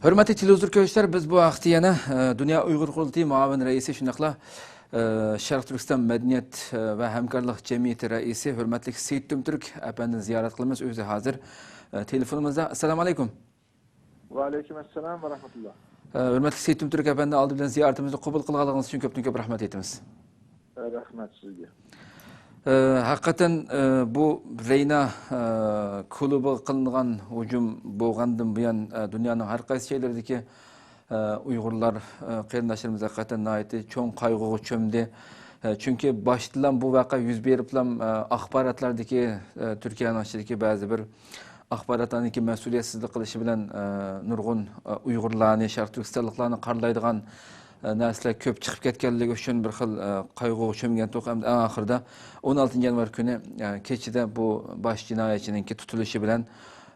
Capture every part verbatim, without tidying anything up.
ھۆرمەتلىك تېلېۋىزور كۆرۈشلەر، بىز بۇ ھەقتە يەنە، ئە، دۇنيا ئۇيغۇر قۇرۇلتىيى مۇئاۋىن رەئىسى، شۇنداقلا، ئە، شەرقىي تۈركىستان مەدەنىيەت، ئە، ۋە ھەمكارلىق جەمئىيىتى رەئىسى، ھۆرمەتلىك سېيىت تۈمتۈرك ئەپەندىنى زىيارەت قىلىمىز. ئۆزى ھازىر، ئە، تېلېفونىمىزدا. ئەسسالامۇ ئەلەيكۇم. ۋەئەلەيكۇم ئەسسالام ۋە رەھمەتۇللا. ئە، ھۆرمەتلىك سېيىت تۈمتۈرك ئەپەندى، ئالدى بىلەن زىيارىتىمىزنى قوبۇل قىلغانلىقىڭىز ئۈچۈن كۆپتىن كۆپ رەھمەت ئېيتىمىز. ئە، رەھمەت سىزگە. ئە، ھەقىقەتەن، ئە، بۇ رەينا، ئە، كۇلۇبىغا قىلىنغان ھۇجۇم بولغاندىن بۇيان، ئە، دۇنيانىڭ ھەر قايسى جايلىرىدىكى، ئە، ئۇيغۇرلار، ئە، قېرىنداشلىرىمىز ھەقىقەتەن ناھايىتى چوڭ قايغۇغا چۆمدى. ئە، چۈنكى باشتىلا بۇ ۋەقە يۈز بېرىپلا، ئە، ئاخباراتلاردىكى، ئە، تۈركىيەنىڭ ئىچىدىكى بەزى بىر ئاخباراتلارنىڭكى مەسئۇلىيەتسىزلىك قىلىشى بىلەن، ئە، نۇرغۇن، ئە، ئۇيغۇرلارنى، شەرقىي تۈركىستانلىقلارنى قارىلايدىغان، ئە، نەرسىلەر كۆپ چىقىپ كەتكەنلىكى ئۈچۈن بىر خىل، ئە، قايغۇغا چۆمگەنتۇق. ئەمدى ئەڭ ئاخىرىدا ئون ئالتىنچى يانۋار كۈنى، ئە، كېچىدە بۇ باش جىنايەتچىنىڭكى تۇتۇلۇشى بىلەن،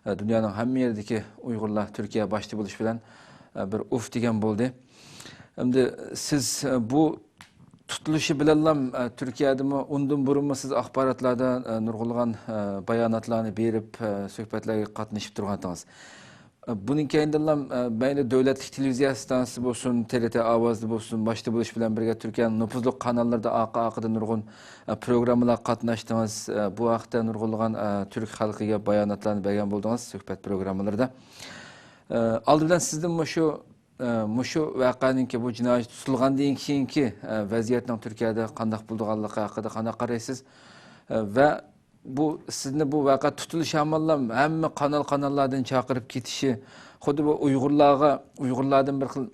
ئە، دۇنيانىڭ ھەممە يېرىدىكى ئۇيغۇرلار تۈركىيە باشدا بولۇشى بىلەن، ئە، بىر ئۇف دېگەن بولدى. ئەمدى سىز، ئە، بۇ تۇتۇلۇشى بىلەنلا، ئە، تۈركىيەدىمۇ ئۇندىن بۇرۇنمۇ سىز ئاخباراتلاردا، ئە، نۇرغۇنلىغان، ئە، باياناتلارنى بېرىپ، ئە، سۆھبەتلەرگە قاتنىشىپ تۇرغانتىڭىز. ئە، بۇنىڭ كەينىدىنلا، ئە، مەيلى دۆلەتلىك تېلېۋىزىيە ئىستانسىسى بولسۇن، تې رې تې ئاۋازدا بولسۇن، باشتا بولۇش بىلەن بىرگە تۈركىيەنىڭ نوپۇزلۇق قاناللىرىدا ئارقا-ئارقىدىن نۇرغۇن، ئە، پروگراممىلارغا قاتناشتىڭىز. ئە، بۇ ھەقتە نۇرغۇنلىغان، ئە، تۈرك خەلقىگە باياناتلارنى بەرگەن بولدىڭىز سۆھبەت پروگراممىلىرىدا. ئە، ئالدى بىلەن سىزدىن مۇشۇ ئە، مۇشۇ ۋەقەنىڭكى، بۇ جىنايەتچى تۇتۇلغاندىن كېيىنكى، ئە، ۋەزىيەتنىڭ تۈركىيەدە قانداق بولىدىغانلىقى ھەققىدە قانداق قارايسىز؟ ئە، ۋە بۇ سىزنى بۇ ۋەقە تۇتۇلۇشى ھامانلا ھەممە قانال-قاناللاردىن چاقىرىپ كېتىشى، خۇددى بۇ ئۇيغۇرلارغا، ئۇيغۇرلاردىن بىر خىل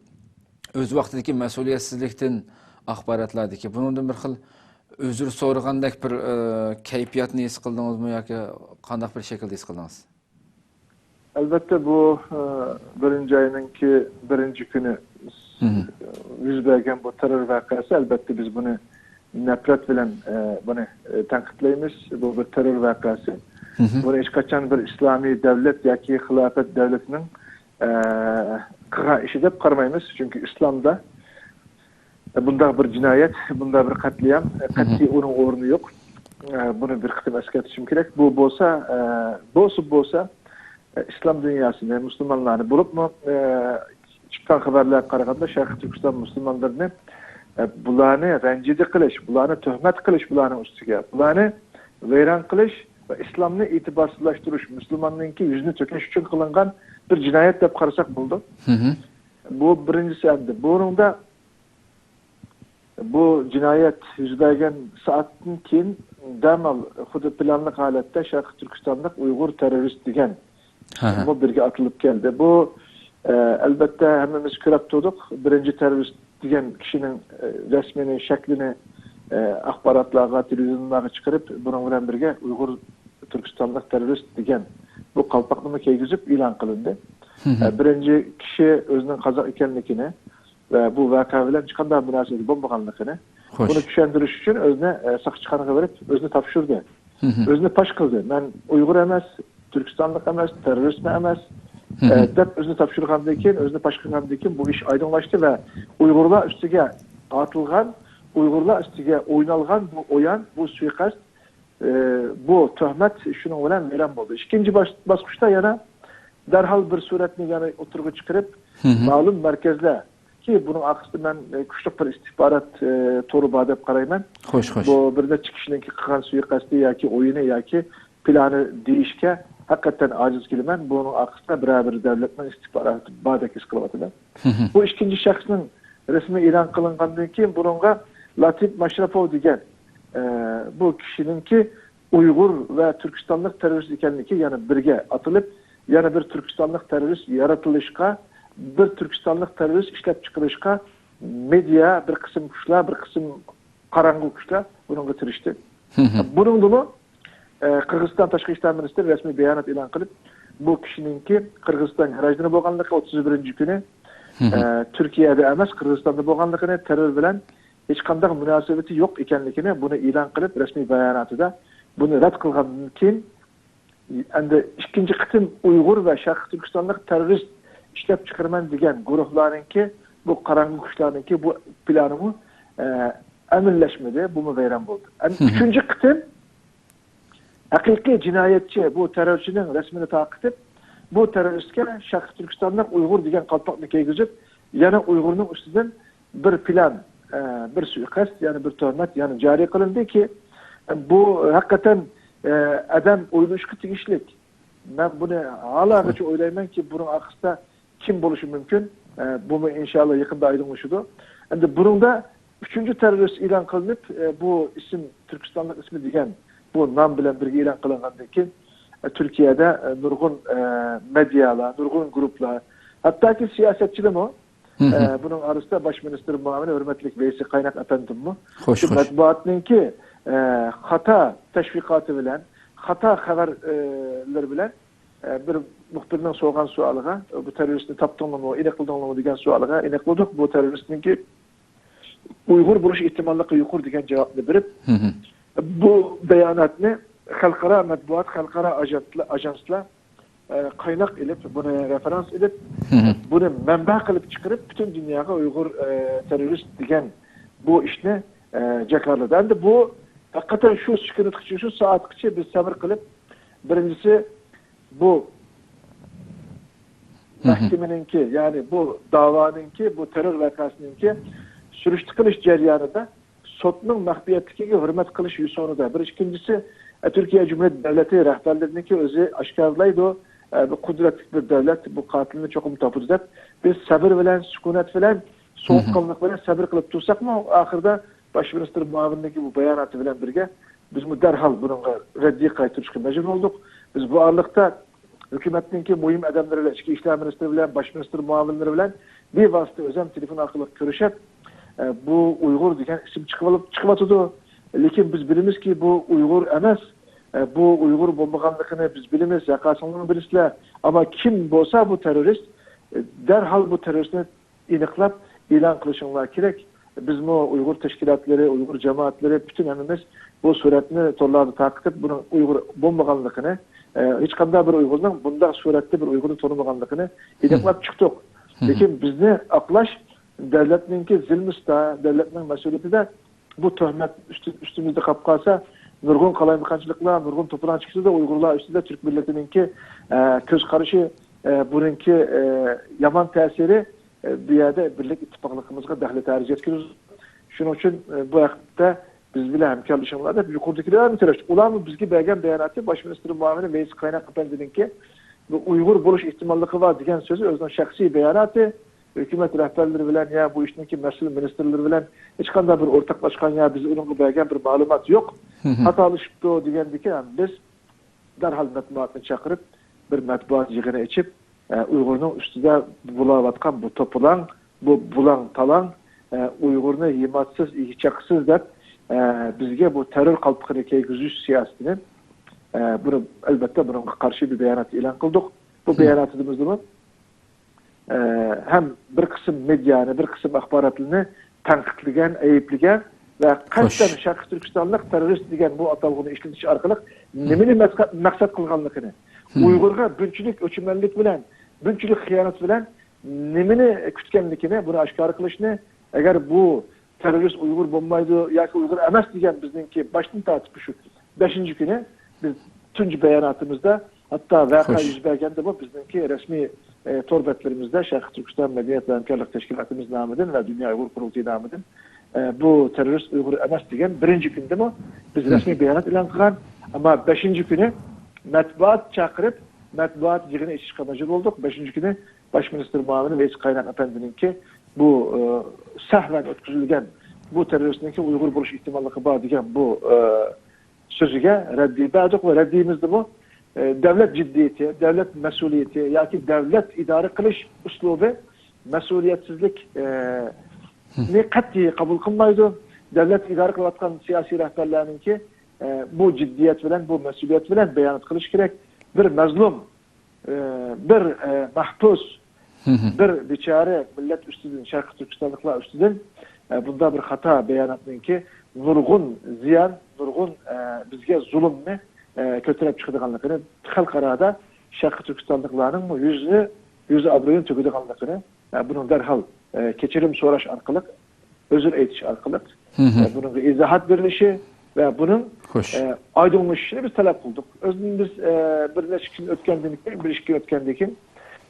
ئۆز ۋاقتىدىكى مەسئۇلىيەتسىزلىكتىن، ئاخباراتلاردىكى بۇنىڭدىن بىر خىل ئۆزۈر سورىغاندەك بىر، ئە، كەيپىياتنى ھېس قىلدىڭىزمۇ ياكى قانداق بىر شەكىلدە ھېس قىلدىڭىز؟ ئەلۋەتتە، بۇ، ئە، بىرىنچى ئاينىڭكى بىرىنچى كۈنى، مھم، يۈز بەرگەن بۇ تېررور ۋەقەسى، ئەلۋەتتە، بىز بۇنى نەپرەت بىلەن، ئە، بۇنى، ئە، تەنقىدلەيمىز. بۇ بىر تېررور ۋەقەسى. مھم. بۇنى ھېچقاچان بىر ئىسلامىي دەۋلەت ياكى خىلاپەت دەۋلىتىنىڭ، ئە، قىلغان ئىشى دەپ قارىمايمىز. چۈنكى ئىسلامدا بۇنداق بىر جىنايەت، بۇنداق بىر قەتلىئام، مھم، قەتئىي ئۇنىڭ ئورنى يوق. ئە، بۇنى بىر قېتىم ئەسكەرتىشىم كېرەك. بۇ بولسا، ئە، بولسا، بولسا، ئە، ئىسلام دۇنياسىنى، مۇسۇلمانلارنى، بولۇپمۇ، ئە، چىققان خەۋەرلەرگە قارىغاندا، شەرقىي تۈركىستان مۇسۇلمانلىرىنى، ئە، بۇلارنى رەنجىدە قىلىش، بۇلارنى تۆھمەت قىلىش، بۇلارنىڭ ئۈستىگە، بۇلارنى ۋەيران قىلىش ۋە ئىسلامنى ئېتىبارسىزلاشتۇرۇش، مۇسۇلماننىڭكى يۈزىنى تۆكۈش ئۈچۈن قىلىنغان بىر جىنايەت دەپ قارىساق بولىدۇ. مھم. بۇ بىرىنچىسى ئەمدى. بۇنىڭدا بۇ جىنايەت يۈز بەرگەن سائەتتىن كېيىن دەرھال خۇددى پىلانلىق ھالەتتە شەرقىي تۈركىستانلىق ئۇيغۇر تېررورىست دېگەن ھە، ھە. بۇ بىرگە ئاتىلىپ كەلدى. بۇ، ئە، ئەلۋەتتە، ھەممىمىز كۆرۈپ تۇردۇق. بىرىنچى تېررورىست دېگەن كىشىنىڭ، ئە، رەسمىنى، شەكلىنى، ئە، ئاخباراتلارغا، تېلېۋىزىيەلەرگە چىقىرىپ، بۇنىڭ بىلەن بىرگە ئۇيغۇر تۈركىستانلىق تېررورىست دېگەن بۇ قالپاقنىمۇ كىيگۈزۈپ ئېلان قىلىندى. مھم. ئە، بىرىنچى كىشى ئۆزىنىڭ قازاق ئىكەنلىكىنى، ۋە بۇ ۋەقە بىلەن ھېچقانداق مۇناسىۋىتى بولمىغانلىقىنى، خوش. بۇنى چۈشەندۈرۈش ئۈچۈن ئۆزىنى، ئە، ساقچىخانىغا بېرىپ، ئۆزىنى تاپشۇردى. مھم. ئۆزىنى پاش قىلدى. مەن ئۇيغۇر ئەمەس، تۈركىستانلىق ئەمەس، تېررورىستمۇ ئەمەس، مھم. ئە، دەپ ئۆزىنى تاپشۇرغاندىن كېيىن، ئۆزىنى پاش قىلغاندىن كېيىن بۇ ئىش ئايدىڭلاشتى ۋە ئۇيغۇرلار ئۈستىگە ئاتىلغان، ئۇيغۇرلار ئۈستىگە ئوينالغان بۇ ئويۇن، بۇ سۇيىقەست، ئە، بۇ تۆھمەت شۇنىڭ بىلەن ۋەيران بولدى. ئىككىنچى باس-، باسقۇچتا يەنە دەرھال بىر سۈرەتنى يەنە ئوتتۇرىغا چىقىرىپ، مھم. مەلۇم مەركەزلەر، كى بۇنىڭ ئارقىسىدا مەن، ئە، كۈچلۈك بىر ئىستىخبارات، ئە، تورى بار دەپ قارايمەن. خوش، خوش. بۇ بىر نەچچە كىشىنىڭكى قىلغان سۇيىقەستى ياكى ئويۇنى ياكى پىلانى دېيىشكە ھەقىقەتەن ئاجىز كېلىمەن. بۇنىڭ ئارقىسىدا بىرەر بىر دەۋلەتنىڭ ئىستىخباراتى باردەك ھېس قىلىۋاتىمەن. مھم. بۇ ئىككىنچى شەخسنىڭ رەسمى ئېلان قىلىنغاندىن كېيىن بۇنىڭغا لاتىپ ماشراپوۋ دېگەن، ئە، بۇ كىشىنىڭكى ئۇيغۇر ۋە تۈركىستانلىق تېررورىست ئىكەنلىكى يەنە بىرگە ئاتىلىپ، يەنە بىر تۈركىستانلىق تېررورىست يارىتىلىشقا، بىر تۈركىستانلىق تېررورىست ئىشلەپ چىقىرىشقا مېدىيا، بىر قىسىم كۈچلەر، بىر قىسىم قاراڭغۇ كۈچلەر بۇنىڭغا تىرىشتى. مھم. بۇنىڭدىمۇ، ئە، قىرغىزىستان تاشقى ئىشلار مىنىستىرى رەسمىي بايانات ئېلان قىلىپ، بۇ كىشىنىڭكى قىرغىزىستان گراژدىنى بولغانلىقى، ئوتتۇز بىرىنچى كۈنى، مھم. ئە، تۈركىيەدە ئەمەس، قىرغىزىستاندا بولغانلىقىنى، تېررور بىلەن ھېچقانداق مۇناسىۋىتى يوق ئىكەنلىكىنى بۇنى ئېلان قىلىپ، رەسمىي باياناتىدا بۇنى رەت قىلغاندىن كېيىن، ئەمدى ئىككىنچى قېتىم ئۇيغۇر ۋە شەرقىي تۈركىستانلىق تېررورىست ئىشلەپ چىقىرىمەن دېگەن گۇرۇھلارنىڭكى، بۇ قاراڭغۇ كۈچلەرنىڭكى بۇ پىلانىمۇ، ئە، ئەمەلىيلەشمىدى، بۇمۇ ۋەيران بولدى. ئەمدى مھم. ئۈچىنچى قېتىم ھەقىقىي جىنايەتچى، بۇ تېررورچىنىڭ رەسمىنى تارقىتىپ، بۇ تېررورىستكە شەرقىي تۈركىستانلىق ئۇيغۇر دېگەن قالپاقنى كىيگۈزۈپ، يەنە ئۇيغۇرنىڭ ئۈستىدىن بىر پىلان، ئە، بىر سۇيىقەست، يەنى بىر تۆھمەت يەنە جارى قىلىندىكى، بۇ ھەقىقەتەن، ئە، ئادەم ئويلىشىشقا تېگىشلىك. مەن بۇنى ھازىرغىچە ئويلايمەنكى، بۇنىڭ ئارقىسىدا كىم بولۇشى مۇمكىن؟ ئە، بۇمۇ ئىنشاللا يېقىندا ئايدىڭلىشىدۇ. ئەمدى بۇنىڭدا ئۈچىنچى تېررورىست ئېلان قىلىنىپ، ئە، بۇ ئىسىم، تۈركىستانلىق ئىسمى دېگەن بۇ نام بىلەن بىرگە ئېلان قىلىنغاندىن كېيىن، ئە، تۈركىيەدە، ئە، نۇرغۇن، ئە، مېدىيالار، نۇرغۇن گۇرۇپپىلار، ھەتتاكى سىياسەتچىلەرمۇ، ئە، بۇنىڭ ئارىسىدا باش مىنىستىر مۇئاۋىنى ھۆرمەتلىك ۋەيسى قايناق ئەپەندىممۇ شۇ مەتبۇئاتنىڭكى، ئە، خاتا تەشۋىقاتى بىلەن، خاتا خەۋەرلىرى بىلەن، ئە، بىر مۇخبىرنىڭ سورىغان سوئالىغا، «بۇ تېررورىستنى تاپتىڭلىمۇ، ئېنىقلىدىڭلىمۇ؟» دېگەن سوئالىغا، «ئېنىقلىدۇق، بۇ تېررورىستنىڭكى ئۇيغۇر بولۇش ئېھتىماللىقى يۇقىرى» دېگەن جاۋابنى بېرىپ، بۇ باياناتنى خەلقئارا مەتبۇئات، خەلقئارا ئاژانتلا-، ئاژانسلار، ئە، قايناق ئېلىپ، بۇنى رېفېرانس ئېلىپ، بۇنى مەنبە قىلىپ چىقىرىپ، پۈتۈن دۇنياغا ئۇيغۇر، ئە، تېررورىست دېگەن بۇ ئىشنى، ئە، جاكارلىدى. ئەمدى بۇ ھەقىقەتەن شۇ سېكۇنتقىچە، شۇ سائەتكىچە بىز سەۋر قىلىپ، بىرىنچىسى، بۇ مەھكىمىنىڭكى، يەنى بۇ داۋانىڭكى، بۇ تېررور ۋەقەسىنىڭكى سۈرۈشتە قىلىش جەريانىدا سوتنىڭ مەخپىيەتلىكىگە ھۆرمەت قىلىش يوسۇنىدا. بىر، ئىككىنچىسى، ئە، تۈركىيە جۇمھۇرىيەت دۆلىتى رەھبەرلىرىنىڭكى ئۆزى ئاشكارىلايدۇ، ئە، بۇ قۇدرەتلىك بىر دۆلەت بۇ قاتىلنى چوقۇم تاپىدۇ دەپ، بىز سەۋر بىلەن، سۈكۈنەت بىلەن، سوغۇققانلىق بىلەن سەۋر قىلىپ تۇرساقمۇ، ئاخىرىدا باش مىنىستىر مۇئاۋىنىنىڭكى بۇ باياناتى بىلەن بىرگە، بىزمۇ دەرھال بۇنىڭغا رەددىيە قايتۇرۇشقا مەجبۇر بولدۇق. بىز بۇ ئارىلىقتا ھۆكۈمەتنىڭكى مۇھىم ئادەملىرى بىلەن، ئىچكى ئىشلار مىنىستىرى بىلەن، باش مىنىستىر مۇئاۋىنلىرى بىلەن بىۋاسىتە ئۆزەم تېلېفون ئارقىلىق كۆرۈشۈپ، ئە، بۇ ئۇيغۇر دېگەن ئىسىم چىقىۋالىپ، چىقىۋاتىدۇ. لېكىن بىز بىلىمىزكى، بۇ ئۇيغۇر ئەمەس. ئە، بۇ ئۇيغۇر بولمىغانلىقىنى بىز بىلىمىز، ۋەقەسىنىمۇ بىلىسىلەر. ئەمما كىم بولسا بۇ تېررورىست، ئە، دەرھال بۇ تېررورىستنى ئېنىقلاپ ئېلان قىلىشىڭلار كېرەك. بىزمۇ ئۇيغۇر تەشكىلاتلىرى، ئۇيغۇر جامائەتلىرى، پۈتۈن ھەممىمىز بۇ سۈرەتنى تورلاردا تارقىتىپ، بۇنىڭ ئۇيغۇر بولمىغانلىقىنى، ئە، ھېچقانداق بىر ئۇيغۇرنىڭ بۇنداق سۈرەتتە بىر ئۇيغۇرنى تونۇمىغانلىقىنى ئېنىقلاپ چىقتۇق. لېكىن بىزنى ئاقلاش دۆلەتنىڭكى زىممىسىدا، دۆلەتنىڭ مەسئۇلىيىتىدە. بۇ تۆھمەت ئۈستى-، ئۈستىمىزدە قاپ قالسا، نۇرغۇن قالايمىقانچىلىقلار، نۇرغۇن توپىلاڭچىلىق چىقىدۇ. ئۇيغۇرلار ئۈستىدە تۈرك مىللىتىنىڭكى، ئە، كۆز قارىشى، ئە، بۇنىڭكى، ئە، يامان تەسىرى، ئە، بۇ يەردە بىرلىك ئىتتىپاقلىقىمىزغا دەخلى تەرۇز يەتكۈزىدۇ. شۇنىڭ ئۈچۈن، ئە، بۇ ھەقتە بىز بىلەن ھەمكارلىشىڭلار دەپ يۇقىرىدىكىلەرنى تىلەشتۇق. ئۇلارمۇ بىزگە بەرگەن باياناتى، باش مىنىستىر مۇئاۋىنى ۋەيسى قايناق ئەپەندىنىڭكى بۇ ئۇيغۇر بولۇش ئېھتىماللىقى بار دېگەن سۆزى ئۆزىنىڭ شەخسىي باياناتى. ھۆكۈمەت رەھبەرلىرى بىلەن يا بۇ ئىشنىڭكى مەسئۇل مىنىستىرلىرى بىلەن ھېچقانداق بىر ئورتاقلاشقان يا بىز ئۇنىڭغا بەرگەن بىر مەلۇمات يوق. خاتالىشىپتۇ دېگەندىكىن، بىز دەرھال مەتبۇئاتنى چاقىرىپ، بىر مەتبۇئات يىغىنى ئېچىپ، ئە، ئۇيغۇرنىڭ ئۈستىدە بولاۋاتقان بۇ توپىلاڭ، بۇ بۇلاڭ تالاڭ، ئە، ئۇيغۇرنى يېماقسىز، يېچەكسىز دەپ، ئە، بىزگە بۇ تېررور قالپىقىنى كىيگۈزۈش سىياسىتىنى، ئە، بۇنى، ئەلۋەتتە، بۇنىڭغا قارشى بىر بايانات ئېلان قىلدۇق. بۇ باياناتىمىزدىمۇ ئە، ھەم بىر قىسىم مېدىيانى، بىر قىسىم ئاخباراتلارنى تەنقىدلىگەن، ئەيىبلىگەن ۋە قەستەن شەرقىي تۈركىستانلىق تېررورىست دېگەن بۇ ئاتالغۇنى ئىشلىتىش ئارقىلىق نېمىنى مەقسەت، مەقسەت قىلغانلىقىنى، ئۇيغۇرغا بۇنچىلىك ئۆچمەنلىك بىلەن، بۇنچىلىك خىيانەت بىلەن نېمىنى كۈتكەنلىكىنى، بۇنى ئاشكارا قىلىشنى، ئەگەر بۇ تېررورىست ئۇيغۇر بولمايدۇ ياكى ئۇيغۇر ئەمەس دېگەن بىزنىڭكى باشتىن تارتىپ شۇ بەشىنچى كۈنى بىز تۇنجى باياناتىمىزدا، ھەتتا ۋەقە يۈز بەرگەندىمۇ بىزنىڭكى رەسمىي، ئە، تور بەتلىرىمىزدە شەرقىي تۈركىستان مەدەنىيەت ۋە ھەمكارلىق تەشكىلاتىمىز نامىدىن ۋە دۇنيا ئۇيغۇر قۇرۇلتىيى نامىدىن، ئە، بۇ تېررورىست ئۇيغۇر ئەمەس دېگەن بىرىنچى كۈندىمۇ بىز رەسمىي بايانات ئېلان قىلغان. ئەمما بەشىنچى كۈنى مەتبۇئات چاقىرىپ، مەتبۇئات يىغىنى ئېچىشقا مەجبۇر بولدۇق. بەشىنچى كۈنى باش مىنىستىر مۇئاۋىنى ۋەيسى قايناق ئەپەندىنىڭكى بۇ، ئە، سەھۋەن ئۆتكۈزۈلگەن، بۇ تېررورىستنىڭكى ئۇيغۇر بولۇش ئېھتىماللىقى بار دېگەن بۇ، ئە، سۆزىگە رەددىيە بەردۇق ۋە رەددىيىمىزدىمۇ، ئە، دۆلەت جىددىيىتى، دۆلەت مەسئۇلىيىتى ياكى دۆلەت ئىدارە قىلىش ئۇسلۇبى مەسئۇلىيەتسىزلىك، ئە، نى قەتئىي قوبۇل قىلمايدۇ. دۆلەت ئىدارە قىلىۋاتقان سىياسىي رەھبەرلەرنىڭكى، ئە، بۇ جىددىيەت بىلەن، بۇ مەسئۇلىيەت بىلەن بايانات قىلىشى كېرەك. بىر مەزلۇم، ئە، بىر، ئە، مەھبۇس، بىر بىچارە مىللەت ئۈستىدىن، شەرقىي تۈركىستانلىقلار ئۈستىدىن، ئە، بۇنداق بىر خاتا باياناتنىڭكى نۇرغۇن زىيان، نۇرغۇن، ئە، بىزگە زۇلۇمنى، ئە، كۆتۈرۈپ چىقىدىغانلىقىنى، خەلقئارادا شەرقىي تۈركىستانلىقلارنىڭ يۈزى، يۈزى ئابرۇيىنى تۆكىدىغانلىقىنى، ئە، بۇنىڭ دەرھال، ئە، كەچۈرۈم سوراش ئارقىلىق، ئۆزۈر ئېيتىش ئارقىلىق، ئە، بۇنىڭغا ئىزاھات بېرىلىشى ۋە بۇنىڭ، خوش. ئە، ئايدىڭلىشىشىنى بىز تەلەپ قىلدۇق. ئۆزىدىن بىز، ئە، بىر نەچچە كۈن ئۆتكەندىن كېيىن، بىر ئىككى كۈن ئۆتكەندىن كېيىن،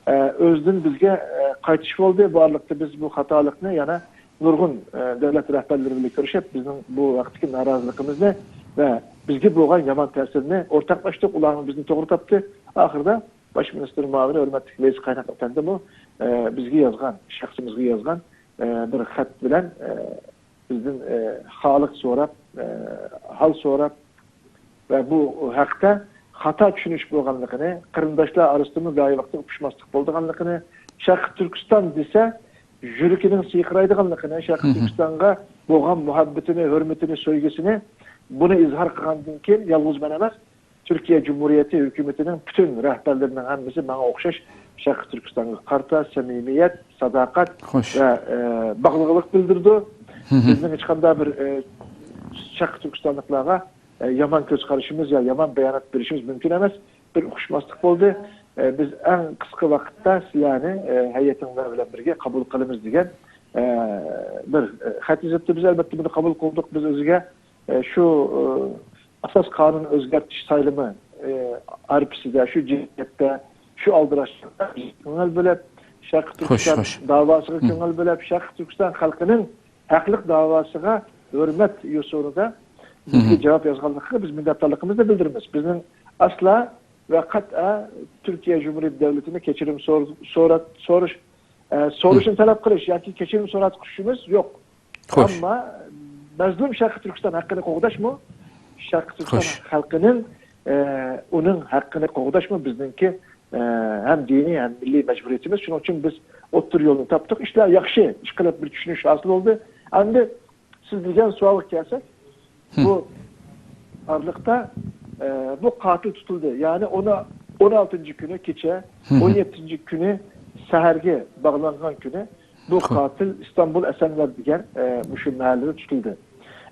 ئە، ئۆزىدىن بىزگە، ئە، قايتىش بولدى. بۇ ئارىلىقتا بىز بۇ خاتالىقنى يەنە نۇرغۇن، ئە، دۆلەت رەھبەرلىرى بىلەن كۆرۈشۈپ، بىزنىڭ بۇ ھەقتىكى نارازىلىقىمىزنى ۋە بىزگە بولغان يامان تەسىرنى ئورتاقلاشتۇق. ئۇلارمۇ بىزنى توغرا تاپتى. ئاخىرىدا باش مىنىستىر مۇئاۋىنى ھۆرمەتلىك ۋەيسە قايناق ئەپەندىمۇ، ئە، بىزگە يازغان، شەخسىمىزگە يازغان، ئە، بىر خەت بىلەن، ئە، بىزدىن، ئە، خالىق سوراپ، ئە، ھال سوراپ ۋە بۇ ھەقتە خاتا چۈشىنىش بولغانلىقىنى، قېرىنداشلار ئارىسىدىمۇ ھەر ۋاقىتتا ئۇقۇشماسلىق بولىدىغانلىقىنى، شەرقىي تۈركىستان دېسە يۈرىكىنىڭ سىرقىرايدىغانلىقىنى، شەرقىي تۈركىستانغا بولغان مۇھەببىتىنى، ھۆرمىتىنى، سۆيگۈسىنى، بۇنى ئىزھار قىلغاندىن كېيىن يالغۇز مەن ئەمەس، تۈركىيە جۇمھۇرىيىتى ھۆكۈمىتىنىڭ پۈتۈن رەھبەرلىرىنىڭ ھەممىسى ماڭا ئوخشاش شەرقىي تۈركىستانغا قارىتا سەمىمىيەت، ساداقەت خوش. ۋە، ئە، باغلىقلىق بىلدۈرىدۇ. بىزنىڭ ھېچقانداق بىر، ئە، شەرقىي تۈركىستانلىقلارغا، ئە، يامان كۆز قارىشىمىز يا يامان بايانات بېرىشىمىز مۇمكىن ئەمەس. بىر ئۇقۇشماسلىق بولدى. ئە، بىز ئەڭ قىسقا ۋاقىتتا سىلەرنى، ئە، ھەيئىتىڭلار بىلەن بىرگە قوبۇل قىلىمىز دېگەن، ئە، بىر، ئە، خەت يېزىپتۇ. بىز ئەلۋەتتە بۇنى قوبۇل قىلدۇق. بىز ئۆزىگە ئە، شۇ، ئە، ئاساس قانۇن ئۆزگەرتىش سايلىمى، ئە، ھارپىسىدە، شۇ جىنايەتتە، شۇ ئالدىراشلىقتا كۆڭۈل بۆلۈپ، شەرقىي خوش، تۈركىستان خوش. داۋاسىغا كۆڭۈل بۆلۈپ، شەرقىي تۈركىستان خەلقىنىڭ ھەقلىق داۋاسىغا ھۆرمەت يوسۇنىدا بىزگە جاۋاب يازغانلىقىغا بىز مىننەتدارلىقىمىزنى بىلدۈرىمىز. بىزنىڭ ئەسلا ۋە قەتئىي تۈركىيە جۇمھۇرىيىتى دۆلىتىنى كەچۈرۈم سور-، سورات-، سورۇش، ئە، سورۇشنى تەلەپ قىلىش ياكى كەچۈرۈم سورات قىلىشىمىز يوق. خوش. ئەمما مەزلۇم شەرقىي تۈركىستان ھەققىنى قوغداشمۇ، شەرقىي تۈركىستان خوش. خەلقىنىڭ، ئە، ئۇنىڭ ھەققىنى قوغداشمۇ بىزنىڭكى، ئە، ھەم دىنىي، ھەم مىللىي مەجبۇرىيىتىمىز. شۇنىڭ ئۈچۈن بىز ئوتتۇرا يولنى تاپتۇق. ئىشلار ياخشى، ئىشقىلىپ بىر چۈشىنىش ھاسىل بولدى. ئەمدى سىز دېگەن سوئالغا كەلسەك، بۇ ئارىلىقتا، ئە، بۇ قاتىل تۇتۇلدى. يەنى ئون، ئون ئالتىنچى كۈنى كېچە، ئون يەتتىنچى كۈنى سەھەرگە باغلانغان كۈنى بۇ قاتىل ئىستانبۇل ئەسەنلەر دېگەن، ئە، مۇشۇ مەھەللىدە تۇتۇلدى.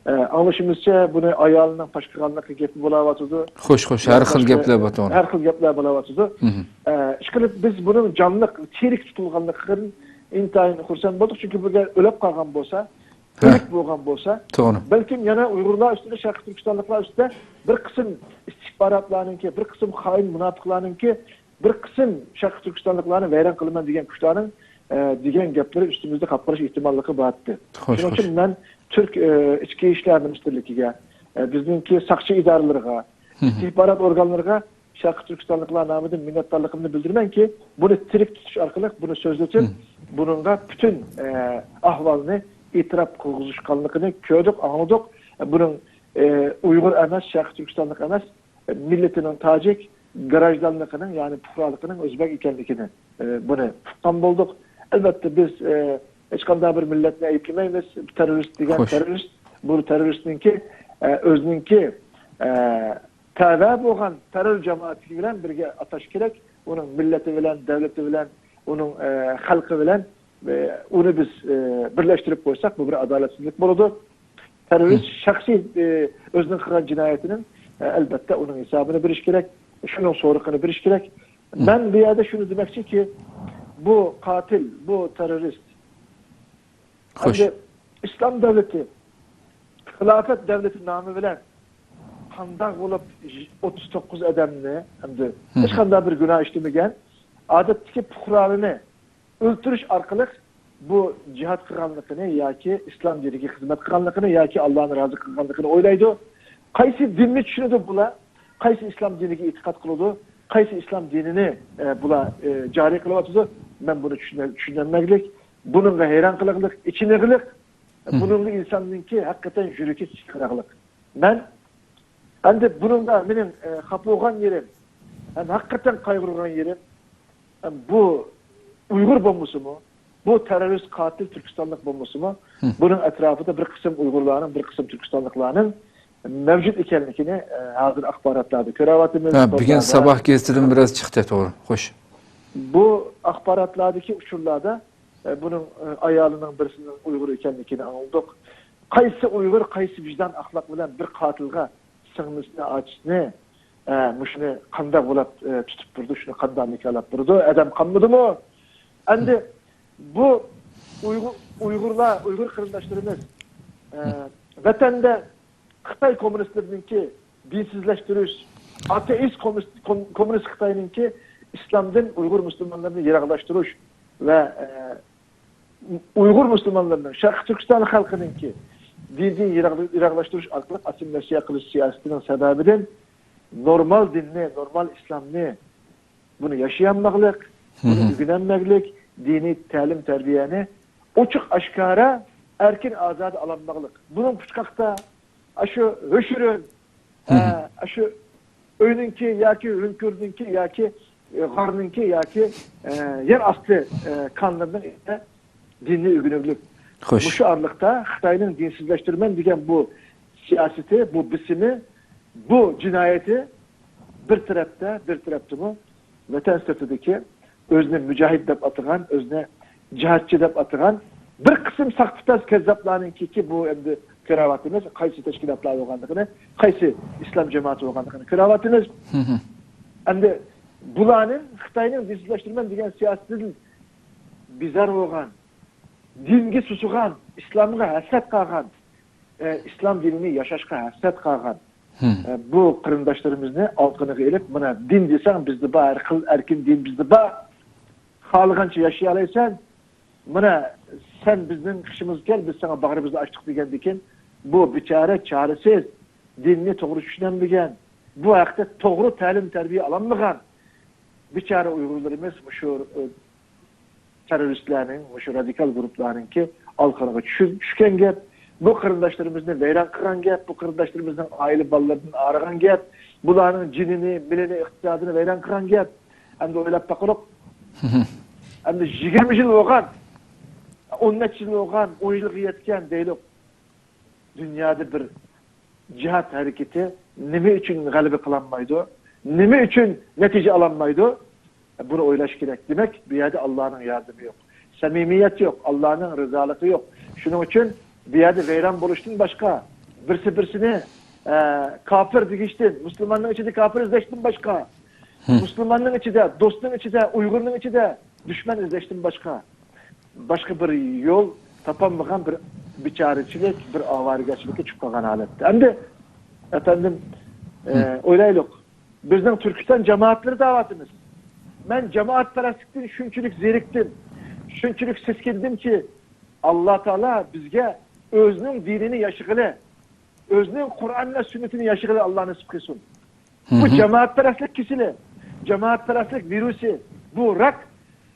ئە، ئاڭلىشىمىزچە، بۇنى ئايالىنىڭ پاش قىلغانلىقى گېپى بولاۋاتىدۇ. خوش، خوش، ھەر خىل گەپلەر بار، توغرا. ھەر خىل گەپلەر بولاۋاتىدۇ. ئە، ئىشقىلىپ، بىز بۇنىڭ جانلىق، تىرىك تۇتۇلغانلىقىدىن ئىنتايىن خۇرسەن بولدۇق. چۈنكى بۇ گەپ ئۆلۈپ قالغان بولسا، ئۆلۈك بولغان بولسا، توغرا. بەلكىم يەنە ئۇيغۇرلار ئۈستىدە، شەرقىي تۈركىستانلىقلار ئۈستىدە بىر قىسىم ئىستىخباراتلارنىڭكى، بىر قىسىم خائىن مۇناپىقلارنىڭكى، بىر قىسىم شەرقىي تۈركىستانلىقلارنى ۋەيران قىلىمەن دېگەن كۈچلەرنىڭ، ئە، دېگەن گەپلىرى ئۈستىمىزدە قاپقىلىش ئېھتىماللىقى بارتتى. خوش، شۇنىڭ خوش. ئۈچۈن مەن تۈرك، ئە، ئىچكى ئىشلار مىنىستىرلىكىگە، ئە، بىزنىڭكى ساقچى ئىدارىلىرىغا، ئىستىخبارات ئورگانلىرىغا شەرقىي تۈركىستانلىقلار نامىدىن مىننەتدارلىقىمنى بىلدۈرىمەنكى، بۇنى تىرىك تۇتۇش ئارقىلىق بۇنى سۆزلىتىپ، بۇنىڭغا پۈتۈن، ئە، ئەھۋالنى ئېتىراپ قىلغۇزۇشقانلىقىنى كۆردۇق، ئاڭلىدۇق. بۇنىڭ، ئە، ئۇيغۇر ئەمەس، شەرقىي تۈركىستانلىق ئەمەس، مىللىتىنىڭ تاجىك، گراژدانلىقىنىڭ، يەنى پۇقرالىقىنىڭ ئۆزبەك ئىكەنلىكىنى، ئە، بۇنى ئۇققان بولدۇق. ئەلۋەتتە، بىز، ئە، ھېچقانداق بىر مىللەتنى ئەيىبلىمەيمىز. تېررورىست دېگەن تېررورىست، بۇ تېررورىستنىڭكى، ئە، ئۆزىنىڭكى، ئە، تەۋە بولغان تەررور جامائىتى بىلەن بىرگە ئاتاش كېرەك، ئۇنىڭ مىللىتى بىلەن، دۆلىتى بىلەن، ئۇنىڭ، ئە، خەلقى بىلەن، ئە، ئۇنى بىز، ئە، بىرلەشتۈرۈپ قويساق، بۇ بىر ئادالەتسىزلىك بولىدۇ. تېررورىست شەخسىي، ئە، ئۆزىنىڭ قىلغان جىنايىتىنىڭ، ئە، ئەلۋەتتە ئۇنىڭ ھېسابىنى بېرىش كېرەك، شۇنىڭ سورىقىنى بېرىش كېرەك. مەن بۇ يەردە شۇنى دېمەكچىكى، بۇ قاتىل، بۇ تېررورىست، خوش. ئەمدى ئىسلام دۆلىتى، خىلاپەت دۆلىتى نامى بىلەن قانداق بولۇپ ئوتتۇز توققۇز ئادەمنى، ئەمدى ھېچقانداق بىر گۇناھ ئىشلىمىگەن ئادەتتىكى پۇقرالىنى ئۆلتۈرۈش ئارقىلىق بۇ جىھاد قىلغانلىقىنى ياكى ئىسلام دىنىگە خىزمەت قىلغانلىقىنى ياكى ئاللانى رازى قىلغانلىقىنى ئويلايدۇ. قايسى دىننى چۈشىنىدۇ بۇلار؟ قايسى ئىسلام دىنىگە ئېتىقاد قىلىدۇ؟ قايسى ئىسلام دىنىنى، ئە، بۇلار، ئە، جارى قىلىۋاتىدۇ؟ مەن بۇنى چۈشىنە-، چۈشىنەلمەگلىك، بۇنىڭغا ھەيران قېلىقلىق، ئېچىنىقلىق، بۇنىڭغا ئىنساننىڭكى ھەقىقەتەن يۈرىكى سىرقىراقلىق. مەن ئەمدى بۇنىڭدا مېنىڭ، ئە، خاپا بولغان يېرىم ھەم ھەقىقەتەن قايغۇرغان يېرىم، ئە، بۇ ئۇيغۇر بولمىسىمۇ، بۇ تېررورىست قاتىل تۈركىستانلىق بولمىسىمۇ، بۇنىڭ ئەتراپىدا بىر قىسىم ئۇيغۇرلارنىڭ، بىر قىسىم تۈركىستانلىقلارنىڭ مەۋجۇت ئىكەنلىكىنى، ئە، ھازىر ئاخباراتلاردا كۆرۈۋاتىمىز. ھە، بۈگۈن ساباھ گېزىتىدىن بىراز چىقتى، توغرا. خوش. بۇ ئاخباراتلاردىكى ئۇچۇرلاردا، ئە، بۇنىڭ، ئە، ئايالىنىڭ بىرسىنىڭ ئۇيغۇر ئىكەنلىكىنى ئاڭلىدۇق. قايسى ئۇيغۇر، قايسى ۋىجدان ئەخلاق بىلەن بىر قاتىلغا سىڭلىسىنى، ئاچىسىنى، ئە، مۇشۇنى قانداق بولاپ، ئە، تۇتۇپ بېرىدۇ، شۇنى قانداق نىكاھلاپ بېرىدۇ، ئادەم قالمىدىمۇ؟ ئەمدى بۇ ئۇيغۇر، ئۇيغۇرلار، ئۇيغۇر قېرىنداشلىرىمىز، ئە، ۋەتەندە خىتاي كوممۇنىستلىرىنىڭكى دىنسىزلەشتۈرۈش، ئاتېئىست كوممۇنىست، كوم-، كوممۇنىست خىتاينىڭكى ئىسلامدىن ئۇيغۇر مۇسۇلمانلىرىنى يىراقلاشتۇرۇش ۋە، ئە، ئۇيغۇر مۇسۇلمانلىرىنىڭ، شەرقىي تۈركىستان خەلقىنىڭكى دىندىن يىراق-، يىراقلاشتۇرۇش ئارقىلىق ئاسسىمىلياتسىيە قىلىش سىياسىتىنىڭ سەۋەبىدىن نورمال دىننى، نورمال ئىسلامنى، بۇنى ياشىيالماقلىق، بۇنى ئۆگىنەلمەكلىك، دىنىي تەلىم-تەربىيەنى ئوچۇق-ئاشكارا، ئەركىن-ئازادە ئالالماقلىق. بۇنىڭ پۇچقاقتا، ئاشۇ ھۆشۈرۈن، ئە، ئاشۇ ئۆينىڭكى ياكى ھۆڭكۈرنىڭكى ياكى، ئە، غارنىڭكى ياكى، ئە، يەر ئاستى، ئە، كانلىرىنىڭ ئىچىدە دىننى ئۆگىنىۋېلىپ، خوش. مۇشۇ ئارىلىقتا خىتاينىڭ دىنسىزلەشتۈرىمەن دېگەن بۇ سىياسىتى، بۇ بېسىمى، بۇ جىنايىتى بىر تەرەپتە، بىر تەرەپتىمۇ ۋەتەن سىرتىدىكى ئۆزىنى مۇجاھىد دەپ ئاتىغان، ئۆزىنى جىھادچى دەپ ئاتىغان بىر قىسىم ساختىپەز كەززاپلارنىڭكى، بۇ ئەمدى كۆرۈۋاتىمىز، قايسى تەشكىلاتلار بولغانلىقىنى، قايسى ئىسلام جامائىتى بولغانلىقىنى كۆرۈۋاتىمىز. ئەمدى بۇلارنىڭ خىتاينىڭ دىنسىزلەشتۈرىمەن دېگەن سىياسىتىدىن بىزار بولغان، دىنگە سۇسىغان، ئىسلامغا ھەسرەت قالغان، ئە، ئىسلام دىنىنى ياشاشقا ھەسرەت قالغان، ئە، بۇ قېرىنداشلىرىمىزنى ئالقىنىغا ئېلىپ، مانا، دىن دېسەڭ بىزدە بار، ھەر خىل ئەركىن دىن بىزدە بار، خالىغانچە ياشىيالايسەن، مانا، سەن بىزنىڭ قېشىمىزغا كەل، بىز ساڭا باغرىمىزنى ئاچتۇق دېگەندىكىن، بۇ بىچارە، چارىسىز، دىننى توغرا چۈشىنەلمىگەن، بۇ ھەقتە توغرا تەلىم-تەربىيە ئالالمىغان بىچارە ئۇيغۇرلىرىمىز مۇشۇ، ئە، تېررورىستلارنىڭ، مۇشۇ رادىكال گۇرۇپپىلارنىڭكى ئالقىنىغا چۈشۈن-، چۈشكەن گەپ. بۇ قېرىنداشلىرىمىزنى ۋەيران قىلغان گەپ، بۇ قېرىنداشلىرىمىزنىڭ ئائىلە بالىلىرىدىن ئايرىغان گەپ، بۇلارنىڭ جېنىنى، مېلىنى، ئىقتىسادىنى ۋەيران قىلغان گەپ. ئەمدى ئويلاپ باقۇلۇق. ئەمدى يىگىرمە يىل بولغان، ئون نەچچە يىل بولغان، ئون يىلغا يەتكەن دەيلۇق. دۇنيادا بىر جىھاد ھەرىكىتى نېمە ئۈچۈن غەلىبە قىلالمايدۇ؟ نېمە ئۈچۈن نەتىجە ئالالمايدۇ؟ بۇنى ئويلاش كېرەك. دېمەك، بۇ يەردە ئاللانىڭ ياردىمى يوق. سەمىمىيەت يوق، ئاللانىڭ رىزالىقى يوق. شۇنىڭ ئۈچۈن بۇ يەردە ۋەيران بولۇشتىن باشقا، بىرسى-بىرسىنى، ئە، كاپىر دېيىشتىن، مۇسۇلماننىڭ ئىچىدە كاپىر ئىزدەشتىن باشقا، مۇسۇلماننىڭ ئىچىدە، دوستنىڭ ئىچىدە، ئۇيغۇرنىڭ ئىچىدە دۈشمەن ئىزدەشتىن باشقا، باشقا بىر يول تاپالمىغان بىر بىچارىچىلىك، بىر ئاۋارىگەرچىلىككە چۈشۈپ قالغان ھالەتتە. ئەمدى، ئەپەندىم، ئە، ئويلايلۇق. بىزنىڭ تۈركىستان جامائەتلىرى دەۋاتىمىز. مەن جامائەتپەرەسلىكتىن شۇنچىلىك زېرىكتىم، شۇنچىلىك سېسكەندىمكى، ئاللا تائالا بىزگە ئۆزىنىڭ دىنىنى ياشىغىلى، ئۆزىنىڭ قۇرئان ۋە سۈننىتىنى ياشىغىلى ئاللا نېسىپ قىلسۇن. بۇ جامائەتپەرەسلىك كېسىلى، جامائەتپەرەسلىك ۋىرۇسى، بۇ راك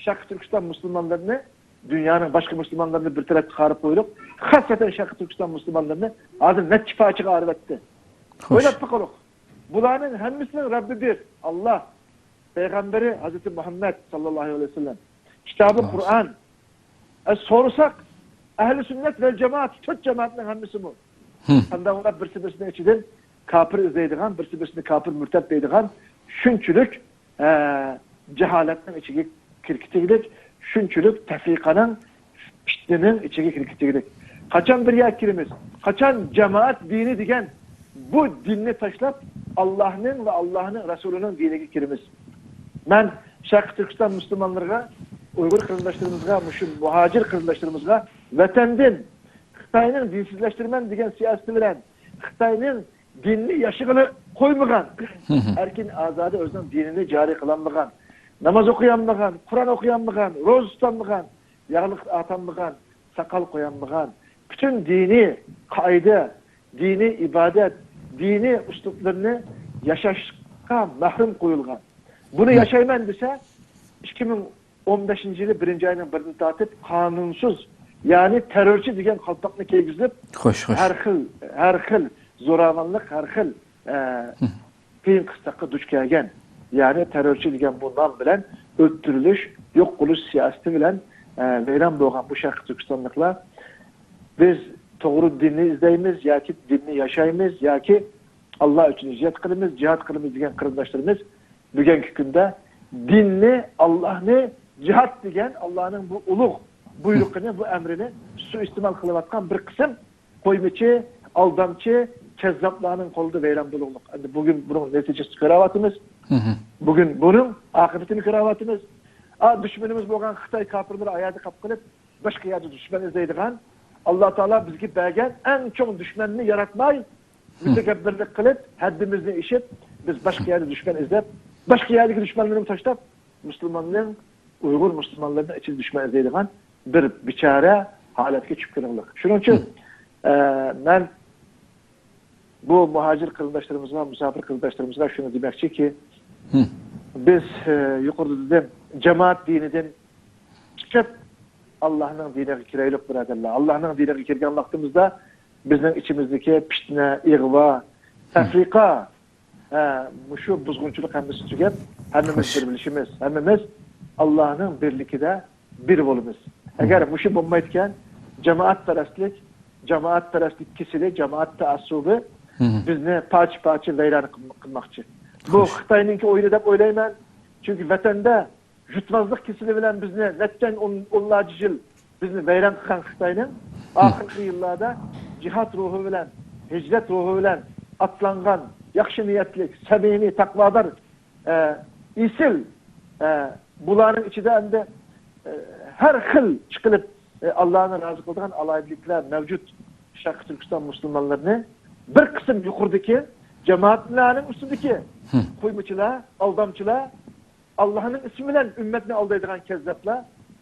شەرقىي تۈركىستان مۇسۇلمانلىرىنى، دۇنيانىڭ باشقا مۇسۇلمانلىرىنى بىر تەرەپكە قايرىپ قويۇلۇپ، خاسسەتەن شەرقىي تۈركىستان مۇسۇلمانلىرىنى ھازىر نەچچە پارچىغا ئايرىۋەتتى. خوش. ئويلاپ باقۇلۇق. بۇلارنىڭ ھەممىسىنىڭ رەببى بىر، ئاللا. پەيغەمبىرى ھەزرىتى مۇھەممەد ساللاللاھۇ ئەلەيھى ۋەسەللەم. كىتابى قۇرئان. ئە، سورىساق، ئەھلى سۈننەت ۋەل جامائەت، تۆت جامائەتنىڭ ھەممىسىمۇ. قانداق بولۇپ بىرسى بىرسىنىڭ ئىچىدىن كاپىر ئىزدەيدىغان، بىرسى بىرسىنى كاپىر مۇرتەت دەيدىغان شۇنچىلىك، ئە، جاھالەتنىڭ ئىچىگە كىرگۈزگۈلۈك، شۇنچىلىك تەفرىقىنىڭ، پىتنىنىڭ ئىچىگە كىرگۈزگۈلۈك. قاچان بىر يەرگە كىرىمىز، قاچان جامائەت دىنى دېگەن بۇ دىننى تاشلاپ، ئاللاھنىڭ ۋە ئاللاھنىڭ رەسۇلىنىڭ دىنىگە كىرىمىز. مەن شەرقىي تۈركىستان مۇسۇلمانلىرىغا، ئۇيغۇر قېرىنداشلىرىمىزغا، مۇشۇ مۇھاجىر قېرىنداشلىرىمىزغا ۋەتەندىن خىتاينىڭ دىنسىزلەشتۈرىمەن دېگەن سىياسىتى بىلەن، خىتاينىڭ دىننى ياشىغىلى قويمىغان، ئەركىن ئازادە ئۆزىنىڭ دىنىنى جارى قىلالمىغان، ناماز ئوقۇيالمىغان، قۇرئان ئوقۇيالمىغان، روزا تۇتالمىغان، ياغلىق ئارتالمىغان، ساقال قويالمىغان، پۈتۈن دىنىي قائىدە، دىنىي ئىبادەت، دىنىي ئۇسلۇبلىرىنى ياشاشقا مەھرۇم قويۇلغان. بۇنى ياشايمەن دېسە، ئىككى مىڭ ئون بەشىنچى يىلى بىرىنچى ئاينىڭ بىرىدىن تارتىپ قانۇنسىز، يەنى تېررورچى دېگەن قالپاقنى كىيگۈزۈپ، خوش، خوش. ھەر خىل، ھەر خىل زوراۋانلىق، ھەر خىل، ئە، قىيىن قىستاققا دۇچ كەلگەن، يەنى تېررورچى دېگەن بۇ نام بىلەن ئۆلتۈرۈلۈش، يوق قىلىش سىياسىتى بىلەن، ئە، ۋەيران بولغان بۇ شەرقىي تۈركىستانلىقلار، بىز توغرا دىننى ئىزدەيمىز ياكى دىننى ياشايمىز ياكى ئاللا ئۈچۈن ھىجرەت قىلىمىز، جىھاد قىلىمىز دېگەن قېرىنداشلىرىمىز بۈگۈنكى كۈندە دىننى، ئاللاھنى، جىھاد دېگەن ئاللانىڭ بۇ ئۇلۇغ بۇيرۇقىنى، بۇ ئەمرىنى سۇيىستېمال قىلىۋاتقان بىر قىسىم قويمىچى، ئالدامچى، كەززاپلارنىڭ قولىدا ۋەيران بولۇقلۇق. ئەمدى بۈگۈن بۇنىڭ نەتىجىسىنى كۆرۈۋاتىمىز. بۈگۈن بۇنىڭ ئاقىۋىتىنى كۆرۈۋاتىمىز. ئا، دۈشمىنىمىز بولغان خىتاي كاپىرلىرى ئاياغدا قاپقىلىپ، باشقا يەردە دۈشمەن ئىزدەيدىغان، ئاللا تائالا بىزگە بەرگەن ئەڭ چوڭ دۈشمەننى ياراتماي، مۇتەكەببىرلىك قىلىپ، ھەددىمىزنى ئېشىپ، بىز باشقا يەردە دۈشمەن ئىزدەپ، باشقا يەردىكى دۈشمەنلىرىنى تاشلاپ، مۇسۇلماننىڭ، ئۇيغۇر مۇسۇلمانلىرىنىڭ ئىچىدە دۈشمەن ئىزدەيدىغان بىر بىچارە ھالەتكە چۈشۈپ قېلىڭلىق. شۇنىڭ ئۈچۈن، ئە، مەن بۇ مۇھاجىر قېرىنداشلىرىمىزغا، مۇساپىر قېرىنداشلىرىمىزغا شۇنى دېمەكچىكى، بىز، ئە، يۇقىرىدا دېدىم، جامائەت دىنىدىن چىقىپ، ئاللاھنىڭ دىنىغا كىرەيلۇق، بۇرادەرلەر. ئاللاھنىڭ دىنىغا كىرگەن ۋاقتىمىزدا بىزنىڭ ئىچىمىزدىكى پىتنە، ئىغۋا، تەفرىقە، ھە، مۇشۇ بۇزغۇنچىلىق ھەممىسى تۈگەپ، ھەممىمىز بىر بولۇشىمىز، ھەممىمىز ئاللاھنىڭ بىرلىكىدە بىر بولىمىز. ئەگەر مۇشۇ بولمايدىكەن، جامائەتپەرەسلىك، جامائەتپەرەسلىك كېسىلى، جامائەت تەئەسسۇبى بىزنى پارچە-پارچە ۋەيران قىلم-، قىلماقچى. بۇ خىتاينىڭكى ئويۇنى دەپ ئويلايمەن. چۈنكى ۋەتەندە يۇتمازلىق كېسىلى بىلەن بىزنى نەچچە ئون، ئونلارچە يىل بىزنى ۋەيران قىلغان خىتاينىڭ ئاخىرقى يىللاردا جىھاد روھى بىلەن، ھىجرەت روھى بىلەن ئاتلانغان ياخشى نىيەتلىك، سەمىمىي، تەقۋادار، ئە، ئېسىل، ئە، بۇلارنىڭ ئىچىدە ئەمدى، ئە، ھەر خىل چىقىلىپ، ئە، ئاللانى رازى قىلىدىغان ئالاھىدىلىكلەر مەۋجۇت شەرقىي تۈركىستان مۇسۇلمانلىرىنى بىر قىسىم يۇقىرىدىكى جامائەتلەرنىڭ ئۈستىدىكى قۇيمىچىلار، ئالدامچىلار، ئاللاھنىڭ ئىسمى بىلەن ئۈممەتنى ئالدايدىغان كەززاپلار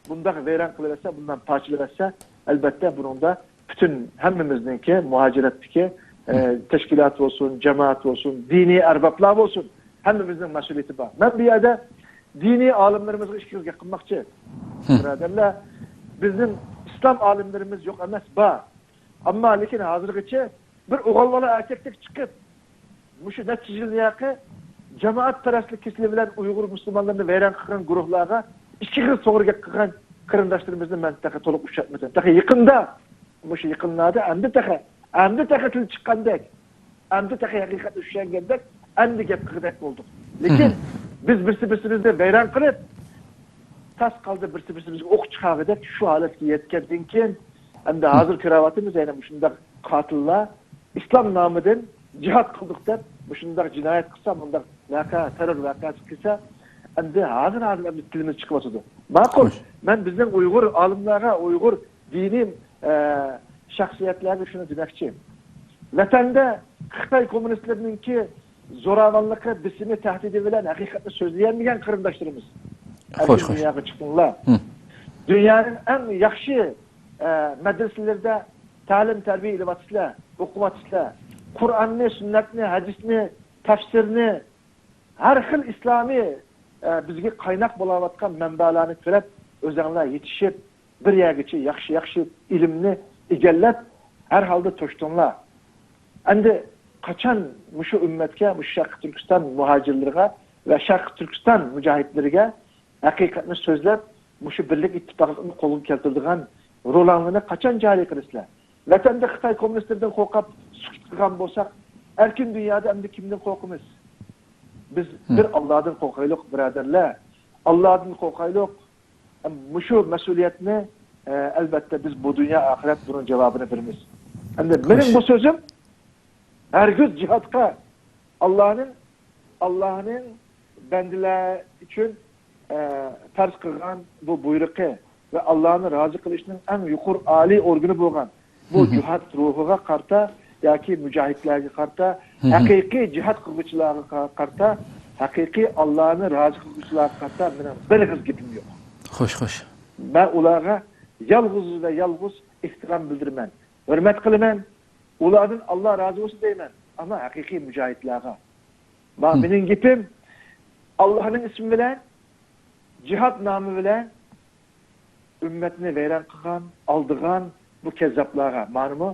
بۇنداق ۋەيران قىلىۋەتسە، بۇنداق پارچىلىۋەتسە، ئەلبەتتە، بۇنىڭدا پۈتۈن ھەممىمىزنىڭكى، مۇھاجىرەتتىكى، ئە، تەشكىلات بولسۇن، جامائەت بولسۇن، دىنىي ئەربابلار بولسۇن، ھەممىمىزنىڭ مەسئۇلىيىتى بار. مەن بۇ يەردە دىنىي ئالىملىرىمىزغا ئىككى سۆز گەپ قىلماقچى. بۇرادەرلەر، بىزنىڭ ئىسلام ئالىملىرىمىز يوق ئەمەس، بار. ئەمما لېكىن ھازىرغىچە بىر ئوغۇل بالا ئەركەكتەك چىقىپ، مۇشۇ نەچچە يىل ياقى جامائەتپەرەسلىك كېسىلى بىلەن ئۇيغۇر مۇسۇلمانلىرىنى ۋەيران قىلغان گۇرۇھلارغا ئىككى خىل توغرا گەپ قىلغان قېرىنداشلىرىمىزنى مەن تېخى تولۇق ئۇچراتمىدىم. تېخى يېقىندا، مۇشۇ يېقىنلاردا ئەمدى تېخى، ئەمدى تېخى تىل چىققاندەك، ئەمدى تېخى ھەقىقەتنى چۈشەنگەندەك، ئەمدى گەپ قىلغۇدەك بولدۇق. لېكىن بىز بىرسى بىرسىمىزنى ۋەيران قىلىپ، تاس قالدى بىرسى بىرسىمىزگە ئوق چىقارغۇدەك شۇ ھالەتكە يەتكەندىن كېيىن، ئەمدى ھازىر كۆرۈۋاتىمىز، يەنە مۇشۇنداق قاتىللار ئىسلام نامىدىن جىھاد قىلدۇق دەپ مۇشۇنداق جىنايەت قىلسا، مۇنداق ۋەقە، تېررور ۋەقەسى قىلسا، ئەمدى ھازىر، ھازىر ئەمدى تىلىمىز چىقىۋاتىدۇ. ماقۇل، مەن بىزنىڭ ئۇيغۇر ئالىملارغا، ئۇيغۇر دىنىي، ئە، شەخسىيەتلەرگە شۇنى دېمەكچى. ۋەتەندە خىتاي كوممۇنىستلىرىنىڭكى زوراۋانلىقى، بېسىمى، تەھدىتى بىلەن ھەقىقەتنى سۆزلىيەلمىگەن قېرىنداشلىرىمىز، ئەركىن دۇنياغا چىقىڭلار. دۇنيانىڭ ئەڭ ياخشى، ئە، مەدرىسىلىرىدە تەلىم-تەربىيە ئېلىۋاتىسىلەر، ئوقۇۋاتىسىلەر. قۇرئاننى، سۈننەتنى، ھەدىسنى، تەپسىرنى، ھەر خىل ئىسلامىي، ئە، بىزگە قايناق بولاۋاتقان مەنبەلەرنى كۆرۈپ، ئۆزەڭلار يېتىشىپ، بىر يەرگىچە ياخشى، ياخشى ئىلىمنى ئىگىلەپ، ھەر ھالدا توشتۇڭلار. ئەمدى قاچان مۇشۇ ئۈممەتكە، مۇشۇ شەرقىي تۈركىستان مۇھاجىرلىرىغا ۋە شەرقىي تۈركىستان مۇجاھىدلىرىگە ھەقىقەتنى سۆزلەپ، مۇشۇ بىرلىك ئىتتىپاقلىقنى قولغا كەلتۈرىدىغان رولاڭلىرىنى قاچان جارى قىلىسىلەر؟ ۋەتەندە خىتاي كوممۇنىستلىرىدىن قورقۇپ سۈكۈت قىلغان بولساق، ئەركىن دۇنيادا ئەمدى كىمدىن قورقىمىز؟ بىز بىر ئاللادىن قورقايلۇق، بۇرادەرلەر. ئاللادىن قورقايلۇق. مۇشۇ مەسئۇلىيەتنى، ئە، ئەلبەتتە، بىز بۇ دۇنيا ئاخىرەت بۇنىڭ جاۋابىنى بېرىمىز. ئەمدى مېنىڭ بۇ سۆزۈم ھەرگىز جىھادقا، ئاللانىڭ، ئاللانىڭ بەندىلەر ئۈچۈن، ئە، پەرز قىلغان بۇ بۇيرۇقى ۋە ئاللانى رازى قىلىشنىڭ ئەڭ يۇقىرى ئالىي ئورگىنى بولغان بۇ جىھاد روھىغا قارىتا ياكى مۇجاھىدلارغا قارىتا، ھەقىقىي جىھاد قىلغۇچىلارغا قا-، قارىتا، ھەقىقىي ئاللانى رازى قىلغۇچىلارغا قارىتا مېنىڭ بىر ئېغىز گېپىم يوق. خوش، خوش. مەن ئۇلارغا يالغۇز ۋە يالغۇز ئېھتىرام بىلدۈرىمەن، ھۆرمەت قىلىمەن. ئۇلاردىن ئاللا رازى بولسۇن دەيمەن. ئەمما ھەقىقىي مۇجاھىدلارغا. ما-، مېنىڭ گېپىم ئاللانىڭ ئىسمى بىلەن، جىھاد نامى بىلەن ئۈممەتنى ۋەيران قىلغان، ئالدىغان بۇ كەززاپلارغا مانىمۇ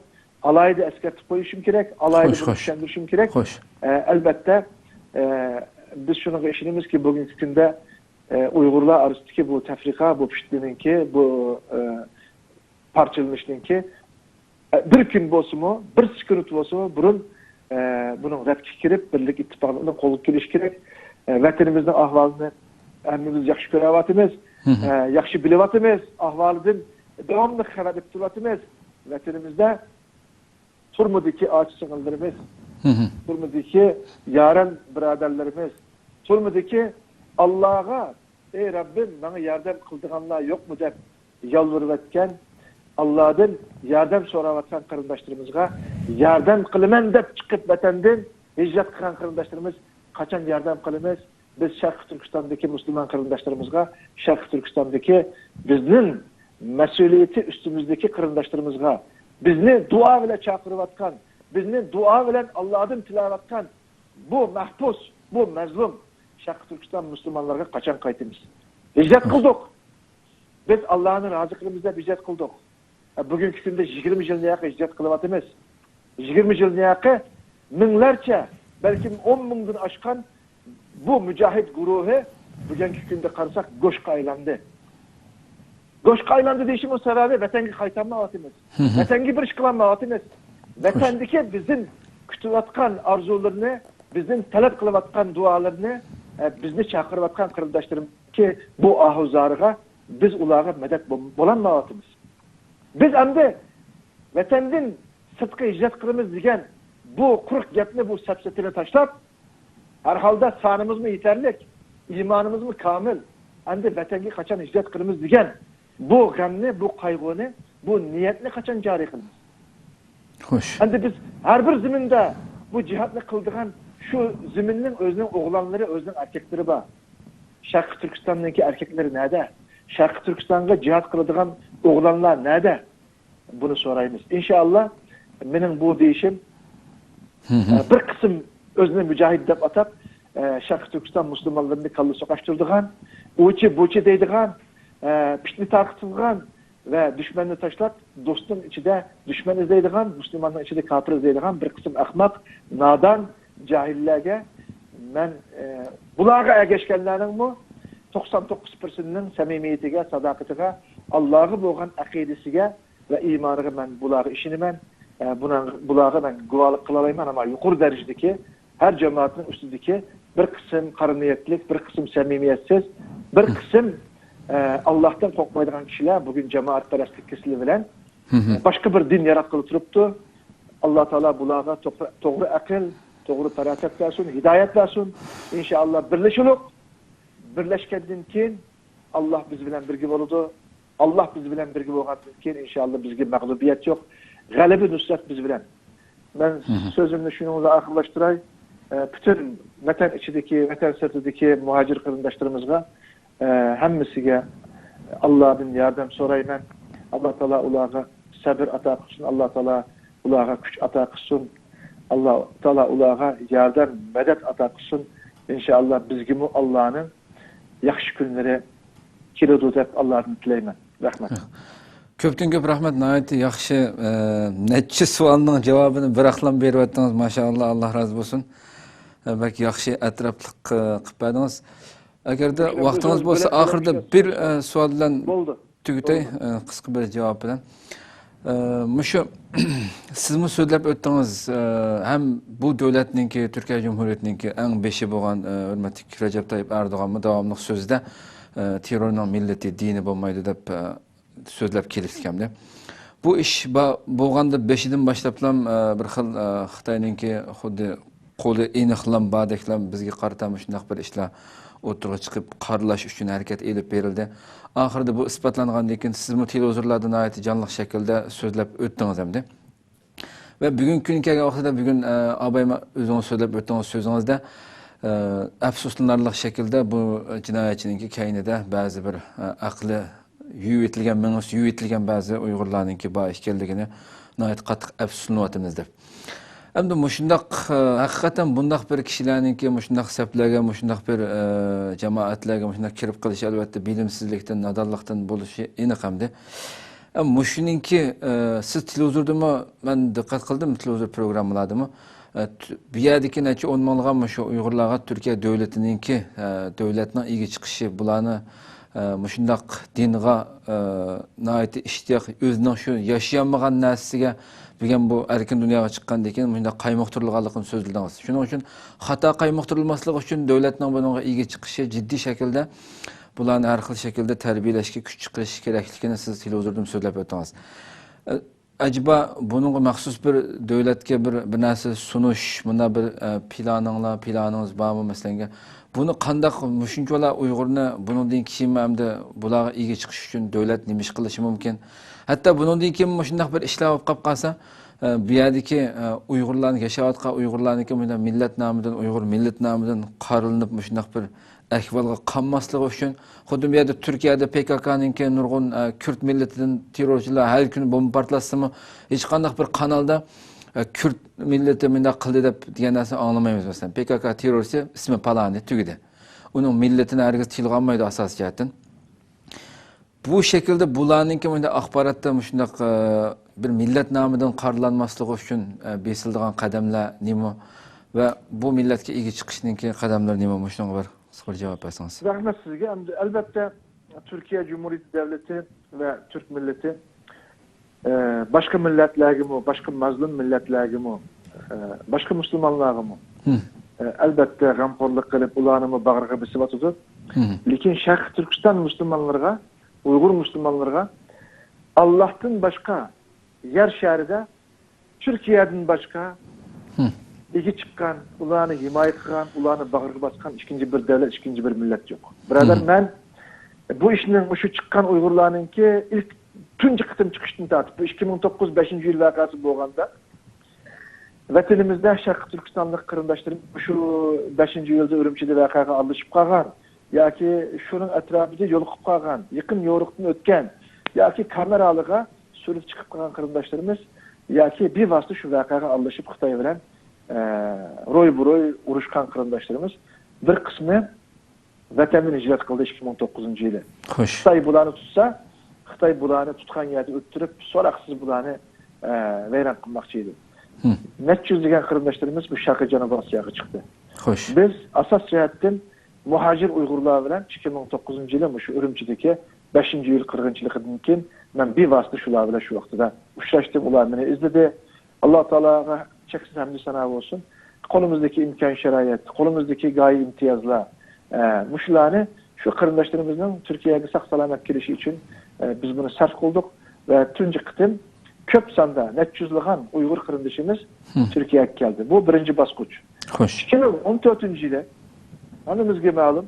ئالاھىدە ئەسكەرتىپ قويۇشۇم كېرەك، ئالاھىدە بۇنى چۈشەندۈرۈشۈم كېرەك. ئە، ئەلبەتتە، ئە، بىز شۇنىڭغا ئىشىنىمىزكى، بۈگۈنكى كۈندە، ئە، ئۇيغۇرلار ئارىسىدىكى بۇ تەفرىقە، بۇ پىتنىنىڭكى، بۇ، ئە، پارچىلىنىشنىڭكى، ئە، بىر كۈن بولسىمۇ، بىر سېكۇنت بولسىمۇ بۇرۇن، ئە، بۇنىڭ رەتكە كىرىپ، بىرلىك ئىتتىپاقلىقنى قولغا كېلىش كېرەك. ئە، ۋەتىنىمىزنىڭ ئەھۋالىنى ھەممىمىز ياخشى كۆرۈۋاتىمىز، ئە، ياخشى بىلىۋاتىمىز، ئەھۋالىدىن داۋاملىق خەۋەر ئېلىپ تۇرۇۋاتىمىز. ۋەتىنىمىزدە تۈرمىدىكى ئاچا-سىڭىللىرىمىز، تۈرمىدىكى يارەن بۇرادەرلىرىمىز، تۈرمىدىكى ئاللاغا، ئەي رەببىم، ماڭا ياردەم قىلىدىغانلار يوقمۇ دەپ يالۋۇرۇۋەتكەن، ئاللادىن ياردەم سوراۋاتقان قېرىنداشلىرىمىزغا ياردەم قىلىمەن دەپ چىقىپ ۋەتەندىن ھىجرەت قىلغان قېرىنداشلىرىمىز قاچان ياردەم قىلىمىز؟ بىز شەرقىي تۈركىستاندىكى مۇسۇلمان قېرىنداشلىرىمىزغا، شەرقىي تۈركىستاندىكى بىزنىڭ مەسئۇلىيىتى ئۈستىمىزدىكى قېرىنداشلىرىمىزغا، بىزنى دۇئا بىلەن چاقىرىۋاتقان، بىزنى دۇئا بىلەن ئاللادىن تىلەۋاتقان بۇ مەھبۇس، بۇ مەزلۇم شەرقىي تۈركىستان مۇسۇلمانلىرىغا قاچان قايتىمىز؟ ھىجرەت قىلدۇق. بىز ئاللانى رازى قىلىمىز دەپ ھىجرەت قىلدۇق. بۈگۈنكى كۈندە يىگىرمە يىلنى ياقى ھىجرەت قىلىۋاتىمىز. يىگىرمە يىلنى ياقى مىڭلارچە، بەلكىم ئون مىڭدىن ئاشقان بۇ مۇجاھىد گۇرۇھى بۈگۈنكى كۈندە قارىساق گۆشكە ئايلاندى. گۆشكە ئايلاندى دېيىشىمنىڭ سەۋەبى ۋەتەنگە قايتالمايۋاتىمىز. ۋەتەنگە بېرىش قىلالمايۋاتىمىز. ۋەتەندىكى بىزدىن كۈتۈۋاتقان ئارزۇلىرىنى، بىزدىن تەلەپ قىلىۋاتقان دۇئالىرىنى، ئە، بىزنى چاقىرىۋاتقان قېرىنداشلىرىمىزكى بۇ ئاھۇ زارىغا بىز ئۇلارغا مەدەت بول-، بولالمايۋاتىمىز. بىز ئەمدى ۋەتەندىن سىرتقا ھىجرەت قىلىمىز دېگەن بۇ قۇرۇق گەپنى، بۇ سەپسەتىنى تاشلاپ، ھەر ھالدا سانىمىزمۇ يېتەرلىك، ئىمانىمىزمۇ كامىل، ئەمدى ۋەتەنگە قاچان ھىجرەت قىلىمىز دېگەن بۇ غەمنى، بۇ قايغۇنى، بۇ نىيەتنى قاچان جارى قىلىمىز؟ خوش. ئەمدى بىز ھەر بىر زېمىندا بۇ جىھادنى قىلىدىغان، شۇ زېمىننىڭ ئۆزىنىڭ ئوغلانلىرى، ئۆزىنىڭ ئەركەكلىرى بار. شەرقىي تۈركىستاننىڭكى ئەركەكلىرى نەدە؟ شەرقىي تۈركىستانغا جىھاد قىلىدىغان ئوغلانلار نەدە؟ بۇنى سورايمىز. ئىنشائاللا، مېنىڭ بۇ دېيىشىم، ئە، بىر قىسىم ئۆزىنى مۇجاھىد دەپ ئاتاپ، ئە، شەرقىي تۈركىستان مۇسۇلمانلىرىنى كاللا سوقاشتۇرىدىغان، ئۇچى بۇچى دەيدىغان، ئە، پىتنە تارقىتىدىغان ۋە دۈشمەننى تاشلاپ، دوستنىڭ ئىچىدە دۈشمەن ئىزدەيدىغان، مۇسۇلماننىڭ ئىچىدە كاپىر ئىزدەيدىغان بىر قىسىم ئەخمەق، نادان، جاھىللارغا مەن، ئە، بۇلارغا ئەگەشكەنلەرنىڭمۇ توقسان توققۇز پىرسەنتىنىڭ سەمىمىيىتىگە، ساداقىتىگە، ئاللاغا بولغان ئەقىدىسىگە ۋە ئىمانىغا مەن بۇلارغا ئىشىنىمەن. ئە، بۇنىڭ-، بۇلارغا مەن گۇۋاھلىق قىلالايمەن، ئەمما يۇقىرى دەرىجىدىكى ھەر جامائەتنىڭ ئۈستىدىكى بىر قىسىم قارا نىيەتلىك، بىر قىسىم سەمىمىيەتسىز، بىر قىسىم، ئە، ئاللاھتىن قورقمايدىغان كىشىلەر بۈگۈن جامائەتپەرەسلىك كېسىلى بىلەن، ئە، باشقا بىر دىن ياراتقىلى تۇرۇپتۇ. ئاللا تائالا بۇلارغا توغرا، توغرا ئەقىل، توغرا پاراسەت بەرسۇن، ھىدايەت بەرسۇن. ئىنشائاللا بىرلىشىلۇق. بىرلەشكەندىن كېيىن ئاللا بىز بىلەن بىرگە بولىدۇ. ئاللا بىز بىلەن بىرگە بولغاندىن كېيىن، ئىنشائاللا، بىزگە مەغلۇبىيەت يوق. غەلىبە، نۇسرەت بىز بىلەن. مەن سۆزۈمنى شۇنىڭ بىلەن ئاخىرلاشتۇراي. ئە، پۈتۈن ۋەتەن ئىچىدىكى، ۋەتەن سىرتىدىكى مۇھاجىر قېرىنداشلىرىمىزغا، ئە، ھەممىسىگە ئاللادىن ياردەم سورايمەن. ئاللا تائالا ئۇلارغا سەبر ئاتا قىلسۇن. ئاللا تائالا ئۇلارغا كۈچ ئاتا قىلسۇن. ئاللا تائالا ئۇلارغا ياردەم، مەدەت ئاتا قىلسۇن. ئىنشائاللا، بىزگىمۇ ئاللانىڭ ياخشى كۈنلىرى كېلىدۇ دەپ ئاللادىن تىلەيمەن. رەھمەت. كۆپتىن كۆپ رەھمەت، ناھايىتى ياخشى، ئە، نەچچە سوئالنىڭ جاۋابىنى بىراقلا بېرىۋەتتىڭىز، ماشائاللا، ئاللا رازى بولسۇن. ئە، بەك ياخشى ئەتراپلىق، ئە، قىلىپ بەردىڭىز. ئەگەردە ۋاقتىڭىز بولسا، ئاخىرىدا بىر، ئە، سوئال بىلەن تۈگىتەي، ئە، قىسقا بىر جاۋاب بىلەن. ئە، مۇشۇ سىزمۇ سۆزلەپ ئۆتتىڭىز، ئە، ھەم بۇ دۆلەتنىڭكى، تۈركىيە جۇمھۇرىيىتىنىڭكى ئەڭ بېشى بولغان، ئە، ھۆرمەتلىك رەجەپ تايىپ ئەردوغانمۇ داۋاملىق سۆزىدە، ئە، تېررورنىڭ مىللىتى، دىنى بولمايدۇ دەپ، ئە، سۆزلەپ كېلىپتىكەن. بۇ ئىش با-، بولغاندا بېشىدىن باشلاپلا، ئە، بىر خىل، ئە، خىتاينىڭكى خۇددى قولى ئېنىقلام باردەكلا بىزگە قارىتا مۇشۇنداق بىر ئىشلار ئوتتۇرىغا چىقىپ، قارىلاش ئۈچۈن ھەرىكەت ئېلىپ بېرىلدى. ئاخىرىدا بۇ ئىسپاتلانغاندىن كېيىن سىزمۇ تېلېۋىزورلاردا ناھايىتى جانلىق شەكىلدە سۆزلەپ ئۆتتىڭىز ئەمدى. ۋە بۈگۈنكى كۈنگە كەلگەن ۋاقتىدا بۈگۈن، ئە، ئابايما ئۆزىڭىز سۆزلەپ ئۆتتىڭىز سۆزىڭىزدە، ئە، ئەپسۇسلىنارلىق شەكىلدە بۇ جىنايەتچىنىڭكى كەينىدە بەزى بىر، ئە، ئەقلى يۇيۇۋېتىلگەن، مېڭىسى يۇيۇۋېتىلگەن بەزى ئۇيغۇرلارنىڭكى بار ئىكەنلىكىنى ناھايىتى قاتتىق ئەپسۇسلىنىۋاتىمىز دەپ. ئەمدى مۇشۇنداق، ئە، ھەقىقەتەن بۇنداق بىر كىشىلەرنىڭكى مۇشۇنداق سەپلەرگە، مۇشۇنداق بىر، ئە، جامائەتلەرگە مۇشۇنداق كىرىپ قېلىشى ئەلۋەتتە بىلىمسىزلىكتىن، نادانلىقتىن بولۇشى ئېنىق ئەمدى. ئە، مۇشۇنىڭكى، ئە، سىز تېلېۋىزوردىمۇ، مەن دىققەت قىلدىم، تېلېۋىزور پروگراممىلاردىمۇ، ئە، تۈ-، بۇ يەردىكى نەچچە ئون مىڭلىغان مۇشۇ ئۇيغۇرلارغا تۈركىيە دۆلىتىنىڭكى، ئە، دۆلەتنىڭ ئىگە چىقىشى، بۇلارنى، ئە، مۇشۇنداق دىنغا، ئە، ناھايىتى ئىشتىياق، ئۆزىنىڭ شۇ ياشىيالمىغان نەرسىسىگە بۈگۈن بۇ ئەركىن دۇنياغا چىققاندىن كېيىن مۇشۇنداق قايمۇقتۇرۇلغانلىقىنى سۆزلىدىڭىز. شۇنىڭ ئۈچۈن خاتا قايمۇقتۇرۇلماسلىقى ئۈچۈن دۆلەتنىڭ بۇنىڭغا ئىگە چىقىشى، جىددىي شەكىلدە بۇلارنى ھەر خىل شەكىلدە تەربىيەلەشكە كۈچ چىقىرىشى كېرەكلىكىنى سىز تېلېۋىزوردىمۇ سۆزلەپ ئۆتتىڭىز. ئە، ئەجەبا بۇنىڭغا مەخسۇس بىر دۆلەتكە بىر، بىر نەرسە سۇنۇش، مۇنداق بىر، ئە، پىلانىڭلار، پىلانىڭىز بارمۇ مەسىلەنگە؟ بۇنى قانداق مۇشۇنچىۋالا ئۇيغۇرنى بۇنىڭدىن كېيىنمۇ ئەمدى بۇلارغا ئىگە چىقىش ئۈچۈن دۆلەت نېمە ئىش قىلىشى مۇمكىن؟ ھەتتا بۇنىڭدىن كېيىن مۇشۇنداق بىر ئىشلار بولۇپ قاپ قالسا، ئە، بۇ يەردىكى، ئە، ئۇيغۇرلارنى، ياشاۋاتقان ئۇيغۇرلارنىڭكى مۇنداق مىللەت نامىدىن، ئۇيغۇر مىللىتى نامىدىن قارىلىنىپ مۇشۇنداق بىر ئەھۋالغا قالماسلىقى ئۈچۈن، خۇددى بۇ يەردە تۈركىيەدە پې كې كېنىڭكى نۇرغۇن، ئە، كۈرد مىللىتىدىن تېررورچىلار ھەر كۈنى بومبا پارتلاتسىمۇ، ھېچقانداق بىر قانالدا، ئە، كۈرد مىللىتى مۇنداق قىلدى دەپ دېگەن نەرسىنى ئاڭلىمايمىز. مەسىلەن، پې كې كې تېررورچى ئىسمى پالانى تۈگىدى. ئۇنىڭ مىللىتىنى ھەرگىز تىلغا ئالمايدۇ ئاساسىي جەھەتتىن. بۇ شەكىلدە بۇلارنىڭكى مۇنداق ئاخباراتتا مۇشۇنداق، ئە، بىر مىللەت نامىدىن قارىلانماسلىقى ئۈچۈن، ئە، بېسىلىدىغان قەدەملەر نېمە ۋە بۇ مىللەتكە ئىگە چىقىشنىڭكى قەدەملىرى نېمە؟ مۇشۇنىڭغا بىر قىسقىچە جاۋاب بەرسىڭىز. رەھمەت سىزگە. ئەمدى ئەلبەتتە تۈركىيە جۇمھۇرىيىتى دەۋلىتى ۋە تۈرك مىللىتى، ئە، باشقا مىللەتلەرگىمۇ، باشقا مەزلۇم مىللەتلەرگىمۇ، ئە، باشقا مۇسۇلمانلارغىمۇ، ئە، ئەلبەتتە غەمخورلۇق قىلىپ، ئۇلارنىمۇ باغرىغا بېسىۋاتىدۇ. لېكىن شەرقىي تۈركىستان مۇسۇلمانلىرىغا، ئۇيغۇر مۇسۇلمانلىرىغا ئاللاھتىن باشقا يەر شارىدا تۈركىيەدىن باشقا ئىگە چىققان، ئۇلارنى ھىمايە قىلغان، ئۇلارنى باغرىغا باسقان ئىككىنچى بىر دەۋلەت، ئىككىنچى بىر مىللەت يوق. بۇرادەر، مەن بۇ ئىشنىڭ، مۇشۇ چىققان ئۇيغۇرلارنىڭكى ئىلك تۇنجى قېتىم چىقىشتىن تارتىپ، بۇ ئىككى مىڭ توققۇز بەشىنچى يىل ۋەقەسى بولغاندا، ۋەتىنىمىزدە شەرقىي تۈركىستانلىق قېرىنداشلىرىمىز شۇ بەشىنچى يىلدا ئۈرۈمچىدە ۋەقەگە ئارىلىشىپ قالغان ياكى شۇنىڭ ئەتراپىدا يولۇقۇپ قالغان، يېقىن يورۇقتىن ئۆتكەن ياكى كامېرالىغا سۈرىتى چىقىپ قالغان قېرىنداشلىرىمىز ياكى بىۋاسىتە شۇ ۋەقەگە ئارىلىشىپ خىتاي بىلەن، ئە، رويبىروي ئۇرۇشقان قېرىنداشلىرىمىز بىر قىسمى ۋەتەندىن ھىجرەت قىلدى ئىككى مىڭ توققۇزىنچى يىلى. خوش. خىتاي بۇلارنى تۇتسا، خىتاي بۇلارنى تۇتقان يەردە ئۆلتۈرۈپ، سوراقسىز بۇلارنى، ئە، ۋەيران قىلماقچى ئىدى. نەچچە يۈز دېگەن قېرىنداشلىرىمىز بۇ شەرقىي جەنۇبىي ئاسىياغا چىقتى. خوش. بىز ئاساس جەھەتتىن مۇھاجىر ئۇيغۇرلار بىلەن ئىككى مىڭ توققۇزىنچى يىلى مۇشۇ ئۈرۈمچىدىكى بەشىنچى يىل قىرغىنچىلىقىدىن كېيىن مەن بىۋاسىتە شۇلار بىلەن شۇ ۋاقتىدا ئۇچراشتىم. ئۇلار مېنى ئىزدىدى. ئاللا تائالاغا چەكسىز ھەمدۇ سانا بولسۇن. قولىمىزدىكى ئىمكان شارائىت، قولىمىزدىكى گايە ئىمتىيازلار، ئە، مۇشۇلارنى شۇ قېرىنداشلىرىمىزنىڭ تۈركىيەگە ساق سالامەت كېلىشى ئۈچۈن، ئە، بىز بۇنى سەرپ قىلدۇق ۋە تۇنجى قېتىم كۆپ ساندا نەچچە يۈزلىغان ئۇيغۇر قېرىندىشىمىز تۈركىيەگە كەلدى. بۇ بىرىنچى باسقۇچ. خوش. ئىككى مىڭ ئون تۆتىنچى يىلى ھەممىمىزگە مەلۇم،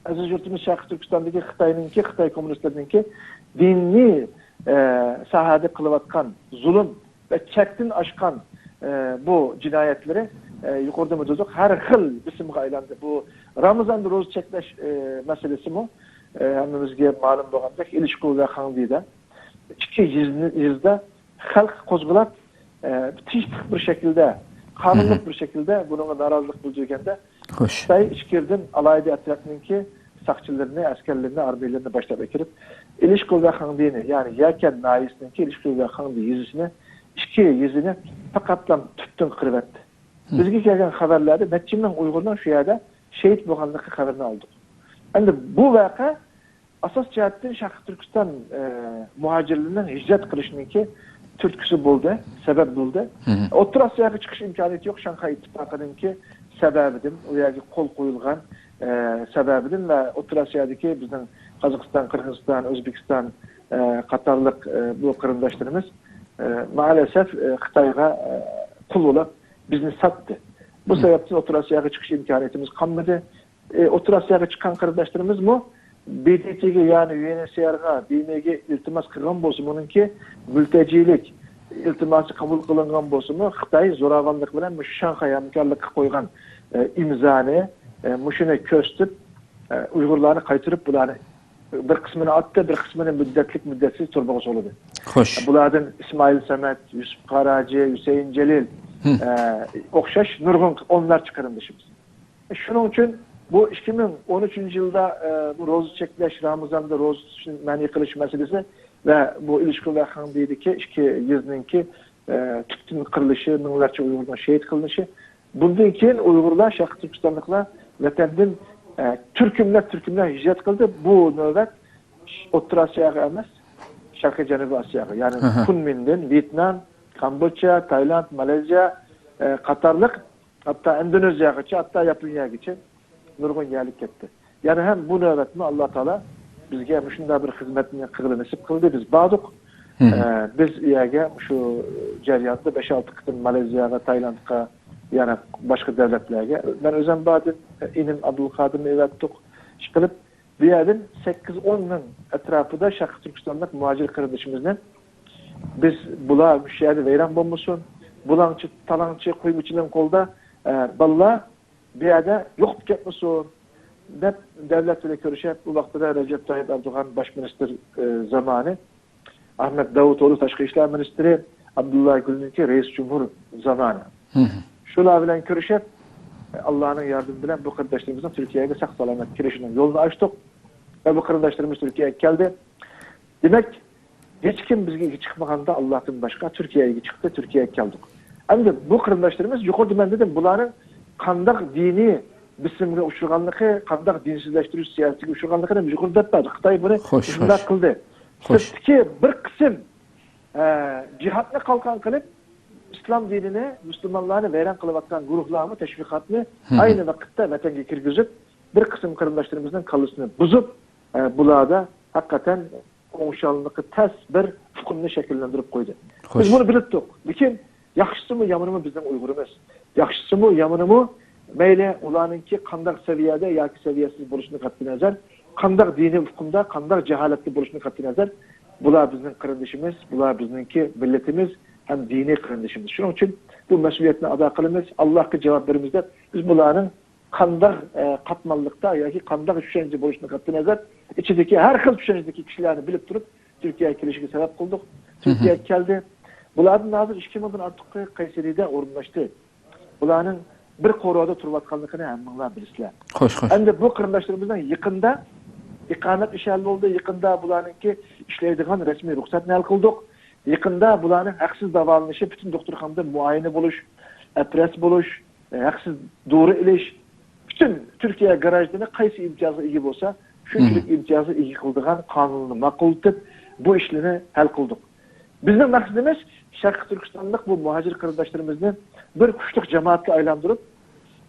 ئەزىز يۇرتىمىز شەرقىي تۈركىستاندىكى خىتاينىڭكى، خىتاي كوممۇنىستلىرىنىڭكى دىنىي، ئە، ساھەدە قىلىۋاتقان زۇلۇم ۋە چەكتىن ئاشقان، ئە، بۇ جىنايەتلىرى، ئە، يۇقىرىدىمۇ دېدۇق، ھەر خىل بېسىمغا ئايلاندى. بۇ رامىزاندا روزا چەكلەش، ئە، مەسىلىسىمۇ، ئە، ھەممىمىزگە مەلۇم بولغاندەك، ئىلىشكۇ ۋە خاڭدىدا ئىككى يېزىنى، يېزىدا خەلق قوزغىلاپ، ئە، تىنچلىق بىر شەكىلدە، قانۇنلۇق بىر شەكىلدە بۇنىڭغا نارازىلىق بىلدۈرگەندە، خوش. خىتاي ئىچكىرىدىن ئالاھىدە ئەترەتنىڭكى ساقچىلىرىنى، ئەسكەرلىرىنى، ئارمىيەلىرىنى باشلاپ ئەكىرىپ، ئىلىشكۇ ۋە خاڭدىنى، يەنى يەكەن ناھىيەسىنىڭكى ئىلىشكۇ ۋە خاڭدى يېزىسىنى ئىككى يېزىنى پەقەتلا تۈپتىن قىرىۋەتتى. بىزگە كەلگەن خەۋەرلەردە نەچچە مىڭ ئۇيغۇرنىڭ شۇ يەردە شېھىت بولغانلىقى خەۋىرىنى ئالدۇق. ئەمدى بۇ ۋەقە ئاساس جەھەتتىن شەرقىي تۈركىستان، ئە، مۇھاجىرلىرىنىڭ ھىجرەت قىلىشىنىڭكى تۈرتكىسى بولدى، سەۋەب بولدى. ئوتتۇرا ئاسىياغا چىقىش ئىمكانىيىتى يوق، شاڭخەي ئىتتىپاقىنىڭكى سەۋەبىدىن، ئۇ يەرگە قول قويۇلغان، ئە، سەۋەبىدىن ۋە ئوتتۇرا ئاسىيادىكى بىزنىڭ قازاقىستان، قىرغىزىستان، ئۆزبېكىستان، ئە، قاتارلىق، ئە، بۇ قېرىنداشلىرىمىز، ئە، مائەلەسەف، ئە، خىتايغا، ئە، قۇل بولۇپ بىزنى ساتتى. بۇ سەۋەبتىن ئوتتۇرا ئاسىياغا چىقىش ئىمكانىيىتىمىز قالمىدى. ئى، ئوتتۇرا ئاسىياغا چىققان قېرىنداشلىرىمىزمۇ ب د ت گ، يەنى يۇ ئېن ئېچ سى ئار غا، ب م گ ئىلتىماس قىلغان بولسىمۇ، ئۇنىڭكى مۈلتەجىلىك ئىلتىماسى قوبۇل قىلىنغان بولسىمۇ، خىتاي زوراۋانلىق بىلەن مۇشۇ شاڭخەي ھەمكارلىققا قويغان، ئى، ئىمزانى، ئى، مۇشۇنى كۆرسىتىپ، ئى، ئۇيغۇرلارنى قايتۇرۇپ، بۇلارنى بىر قىسمىنى ئاتتى، بىر قىسمىنى مۇددەتلىك، مۇددەتسىز تۈرمىگە سولىدى. خوش. بۇلاردىن ئىسمائىل سەمەت، يۈسۈپ قاراجى، ھۈسەيىن جېلىل، ئى، ئوخشاش نۇرغۇن ئونلارچە قېرىندىشىمىز. شۇنىڭ ئۈچۈن بۇ ئىككى مىڭ ئون ئۈچىنچى يىلدا، ئە، بۇ روزا چەكلەش، رامىزاندا روزا تۇتۇشنى مەنئى قىلىش مەسىلىسى ۋە بۇ ئىلىشكۈ ۋە خاڭدىدىكى ئىككى يېزىنىڭكى، ئە، تۈپتىن قىرىلىشى، مىڭلارچە ئۇيغۇرنىڭ شېھىت قىلىنىشى، بۇندىن كېيىن ئۇيغۇرلار، شەرقىي تۈركىستانلىقلار ۋەتەندىن، ئە، تۈركۈملەپ، تۈركۈملەپ ھىجرەت قىلدى. بۇ نۆۋەت ئوتتۇرا ئاسىياغا ئەمەس، شەرقىي جەنۇبىي ئاسىياغا، يەنى كۇنمىندىن ۋيېتنام، كامبودژا، تايلاند، مالايزىيا، ئە، قاتارلىق ھەتتا ئىندونېزىيەگىچە، ھەتتا ياپونىيەگىچە نۇرغۇن يەرلىك كەتتى. يەنە ھەم بۇ نۆۋەتمۇ ئاللا تائالا بىزگە مۇشۇنداق بىر خىزمەتنى قىلغىلى نېسىپ قىلدى. بىز باردۇق. ئە، بىز ئۇ يەرگە شۇ جەرياندا بەش-ئالتە قېتىم مالايزىيەگە، تايلاندقا، يەنە باشقا دۆلەتلەرگە. مەن ئۆزۈم باردىم، ئىنىم ئابدۇلقادىرنى ئەۋەتتۇق. ئىشقىلىپ، بۇ يەردىن سەككىز-ئون مىڭ ئەتراپىدا شەرقىي تۈركىستانلىق مۇھاجىر قېرىندىشىمىزنى بىز، بۇلار مۇشۇ يەردە ۋەيران بولمىسۇن، بۇلاڭچى، تالاڭچى، قۇيمىچىنىڭ قولىدا، ئە، بالىلار بۇ يەردە يوقىپ كەتمىسۇن، دەپ دۆلەت بىلەن كۆرۈشۈپ، ئۇ ۋاقتىدا رەجەپ تايىپ ئەردوغان باش مىنىستىر، ئە، زامانى، ئەخمەت داۋۇتئوغلۇ تاشقى ئىشلار مىنىستىرى، ئابدۇللا گۈلنىڭكى رەئىس جۇمھۇر زامانى. شۇلار بىلەن كۆرۈشۈپ، ئاللانىڭ ياردىمى بىلەن بۇ قېرىنداشلىرىمىزنىڭ تۈركىيەگە ساق-سالامەت كېلىشىنىڭ يولىنى ئاچتۇق. ۋە بۇ قېرىنداشلىرىمىز تۈركىيەگە كەلدى. دېمەك، ھېچكىم بىزگە ئىگە چىقمىغاندا، ئاللادىن باشقا تۈركىيەگە چىقتى، تۈركىيەگە كەلدۇق. ئەمدى بۇ قېرىنداشلىرىمىز، يۇقىرىدا مەن دېدىم، بۇلارنىڭ قانداق دىنىي بېسىمغا ئۇچرىغانلىقى، قانداق دىنسىزلەشتۈرۈش سىياسىتىگە ئۇچرىغانلىقىنى يۇقىرىدا دەپ بەردۇق. خىتاي بۇنى شۇنداق قىلدى. سىرتتىكى بىر قىسىم، ئە، جىھادنى قالقان قىلىپ، ئىسلام دىنىنى، مۇسۇلمانلارنى ۋەيران قىلىۋاتقان گۇرۇھلارمۇ تەشۋىقاتنى ئاينى ۋاقىتتا ۋەتەنگە كىرگۈزۈپ، بىر قىسىم قېرىنداشلىرىمىزنىڭ كاللىسىنى بۇزۇپ، ئە، بۇلاردا ھەقىقەتەن ئوڭشاللىقى تەس بىر ئۇقۇمنى شەكىللەندۈرۈپ قويدى. بىز بۇنى بىلىپ تۇق. لېكىن ياخشىسىمۇ، يامىنىمۇ بىزنىڭ ئۇيغۇرىمىز. ياخشىسىمۇ، يامىنىمۇ، مەيلى ئۇلارنىڭكى قانداق سەۋىيەدە ياكى سەۋىيەسىز بولۇشىدىن قەتئىينەزەر، قانداق دىنىي ئۇقۇمدا، قانداق جاھالەتتە بولۇشىدىن قەتئىينەزەر، بۇلار بىزنىڭ قېرىندىشىمىز، بۇلار بىزنىڭكى مىللىتىمىز ھەم دىنىي قېرىندىشىمىز. شۇنىڭ ئۈچۈن بۇ مەسئۇلىيەتنى ئادا قىلىمىز، ئاللاھقا جاۋاب بېرىمىز دەپ، بىز بۇلارنىڭ قانداق، ئە، قاتماللىقتا ياكى قانداق چۈشەنچە بولۇشىدىن قەتئىينەزەر، ئىچىدىكى ھەر خىل چۈشەنچىدىكى كىشىلەرنى بىلىپ تۇرۇپ، تۈركىيەگە كېلىشىگە سەۋەب قىلدۇق. تۈركىيەگە كەلدى. بۇلاردىن ھازىر ئىككى مىڭدىن ئارتۇقى قەيسىرىدە ئورۇنلاشتى. بۇلارنىڭ بىر قورۇدا تۇرۇۋاتقانلىقىنى ھەممىڭلار بىلىسىلەر. ئەمدى بۇ قېرىنداشلىرىمىزنىڭ يېقىندا ئىقامەت ئىشى ھەل بولدى. يېقىندا بۇلارنىڭكى ئىشلەيدىغان رەسمىي رۇخسەتنى ھەل قىلدۇق. يېقىندا بۇلارنىڭ ھەقسىز داۋالىنىشى، پۈتۈن دوختۇرخانىدا مۇئاينە بولۇش، ئەپرەس بولۇش، ھەقسىز دورا ئېلىش، پۈتۈن تۈركىيە گراژدىنى قايسى ئىمتىيازغا ئىگە بولسا، شۇنچىلىك ئىمتىيازغا ئىگە قىلىدىغان قانۇننى ماقۇللىتىپ، بۇ ئىشلارنى ھەل قىلدۇق. بىزنىڭ مەقسىتىمىز شەرقىي تۈركىستانلىق بۇ مۇھاجىر قېرىنداشلىرىمىزنى بىر كۈچلۈك جامائەتكە ئايلاندۇرۇپ،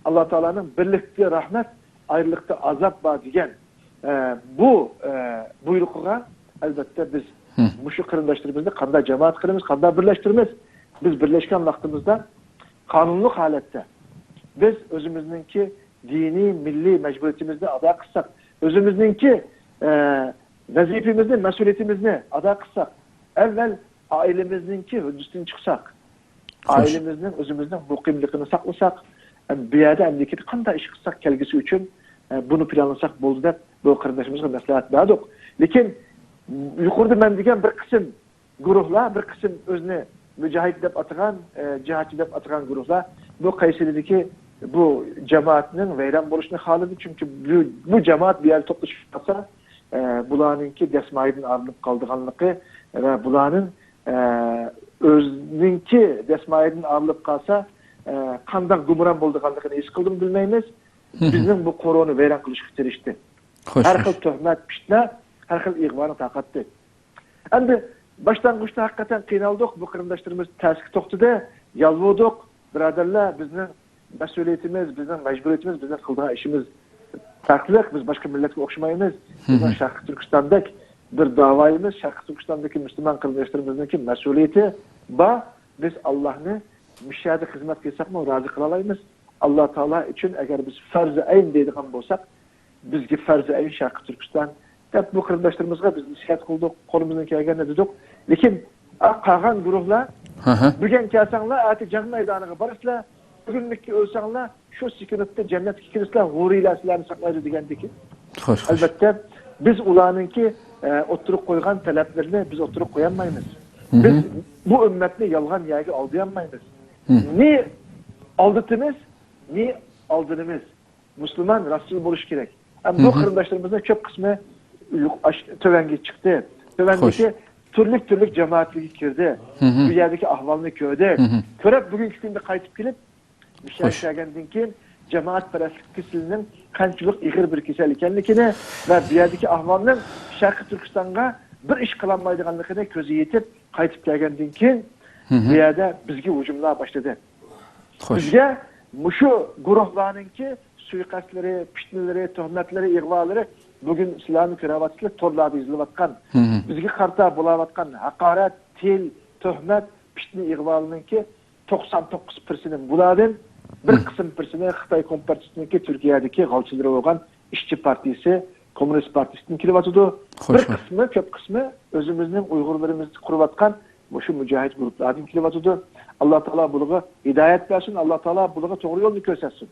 ئاللا تائالانىڭ بىرلىكتە رەھمەت، ئايرىلىقتا ئازاب بار دېگەن، ئە، بۇ، ئە، بۇيرۇقىغا ئەلۋەتتە بىز مۇشۇ قېرىنداشلىرىمىزنى قانداق جامائەت قىلىمىز، قانداق بىرلەشتۈرىمىز؟ بىز بىرلەشكەن ۋاقتىمىزدا قانۇنلۇق ھالەتتە بىز ئۆزىمىزنىڭكى دىنىي، مىللىي مەجبۇرىيىتىمىزنى ئادا قىلساق، ئۆزىمىزنىڭكى، ئە، ۋەزىپىمىزنى، مەسئۇلىيىتىمىزنى ئادا قىلساق، ئەۋۋەل ئائىلىمىزنىڭكى ھۆددىسىدىن چىقساق، ئائىلىمىزنىڭ، ئۆزىمىزنىڭ مۇقىملىقىنى ساقلىساق، ئە، بۇ يەردە ئەمدى قانداق ئىش قىلساق كەلگۈسى ئۈچۈن، ئە، بۇنى پىلانلىساق بولدى دەپ بۇ قېرىندىشىمىزغا مەسلىھەت بەردۇق. لېكىن يۇقىرىدا مەن دېگەن بىر قىسىم گۇرۇھلار، بىر قىسىم ئۆزىنى مۇجاھىد دەپ ئاتىغان، ئە، جىھادچى دەپ ئاتىغان گۇرۇھلار بۇ قەيسىرىدىكى بۇ جامائەتنىڭ ۋەيران بولۇشىنى خالىدى. چۈنكى بۇ، بۇ جامائەت بۇ يەردە توپلىشىپ قالسا، ئە، بۇلارنىڭكى دەسمايىدىن ئايرىلىپ قالىدىغانلىقى ۋە بۇلارنىڭ، ئە، ئۆزىنىڭكى دەسمايىدىن ئايرىلىپ قالسا، ئە، قانداق گۇمران بولىدىغانلىقىنى ھېس قىلدىمۇ بىلمەيمىز. بىزنىڭ بۇ قورۇنى ۋەيران قىلىشقا تىرىشتى. ھەر خىل تۆھمەت، پىتنە، ھەر خىل ئىغۋانى تارقاتتى. ئەمدى باشلانغۇچتا ھەقىقەتەن قىينالدۇق. بۇ قېرىنداشلىرىمىز تەسكە توختىدى. يالۋۇردۇق. بۇرادەرلەر، بىزنىڭ مەسئۇلىيىتىمىز، بىزنىڭ مەجبۇرىيىتىمىز، بىزنىڭ قىلىدىغان ئىشىمىز پەرقلىق. بىز باشقا مىللەتكە ئوخشىمايمىز. بىزنىڭ شەرقىي تۈركىستاندەك بىر داۋايىمىز، شەرقىي تۈركىستاندىكى مۇسۇلمان قېرىنداشلىرىمىزنىڭكى مەسئۇلىيىتى بار. بىز ئاللاھنى مۇشۇ يەردە خىزمەت قىلساقمۇ رازى قىلالايمىز. ئاللا تائالا ئۈچۈن ئەگەر بىز پەرزى ئەين دەيدىغان بولساق، بىزگە پەرزى ئەين شەرقىي تۈركىستان دەپ بۇ قېرىنداشلىرىمىزغا بىز نەسىھەت قىلدۇق، قولىمىزدىن كەلگەننى دېدۇق. لېكىن، ئا، قالغان گۇرۇھلار، بۈگۈن كەلسەڭلار، ئەتە جەڭ مەيدانىغا بارىسىلەر، بۈگۈنلۈككە ئۆلسەڭلار، شۇ سېكۇنتتا جەننەتكە كىرىسىلەر، ھۇرىيلار سىلەرنى ساقلايدۇ دېگەندىكىن. ئەلۋەتتە، بىز ئۇلارنىڭكى، ئە، ئوتتۇرىغا قويغان تەلەپلىرىنى بىز ئوتتۇرىغا قويالمايمىز. بىز بۇ ئۈممەتنى يالغان يەرگە ئالدىيالمايمىز. نى ئالدىتىمىز، نى ئالدىنىمىز. مۇسۇلمان راستچىل بولۇشى كېرەك. ئەمما بۇ قېرىنداشلىرىمىزنىڭ كۆپ قىسمى يۇق-، ئاش-، تۆۋەنگە چىقتى. تۆۋەندىكى تۈرلۈك-تۈرلۈك جامائەتلەرگە كىردى. بۇ يەردىكى ئەھۋالنى كۆردى. كۆرۈپ، بۈگۈنكى كۈندە قايتىپ كېلىپ، مۇشۇ يەرگە كەلگەندىن كېيىن، جامائەتپەرەسلىك كېسىلىنىڭ قانچىلىك ئېغىر بىر كېسەل ئىكەنلىكىنى ۋە بۇ يەردىكى ئەھۋالنىڭ شەرقىي تۈركىستانغا بىر ئىش قىلالمايدىغانلىقىنى كۆزى يېتىپ، قايتىپ كەلگەندىن كېيىن، بۇ يەردە بىزگە ھۇجۇملار باشلىدى. بىزگە مۇشۇ گۇرۇھلارنىڭكى سۇيىقەستلىرى، پىتنىلىرى، تۆھمەتلىرى، ئىغۋالىرى بۈگۈن سىلەرمۇ كۆرۈۋاتىسىلەر، تورلاردا يېزىلىۋاتقان، بىزگە قارىتا بولۇۋاتقان ھاقارەت، تىل، تۆھمەت، پىتنە ئىغۋالىنىڭكى توقسان توققۇز پىرسېنت بۇلاردىن، بىر قىسىم پىرسېنت خىتاي كومپارتىيىسىنىڭكى تۈركىيەدىكى غالچىلىرى بولغان ئىشچى پارتىيىسى، كوممۇنىست پارتىيىسىدىن كېلىۋاتىدۇ. بىر قىسمى، كۆپ قىسمى ئۆزىمىزنىڭ ئۇيغۇرلىرىمىزدا قۇرۇۋاتقان مۇشۇ مۇجاھىد گۇرۇپلاردىن كېلىۋاتىدۇ. ئاللا تائالا بۇلارغا ھىدايەت بەرسۇن، ئاللا تائالا بۇلارغا توغرا يولنى كۆرسەتسۇن.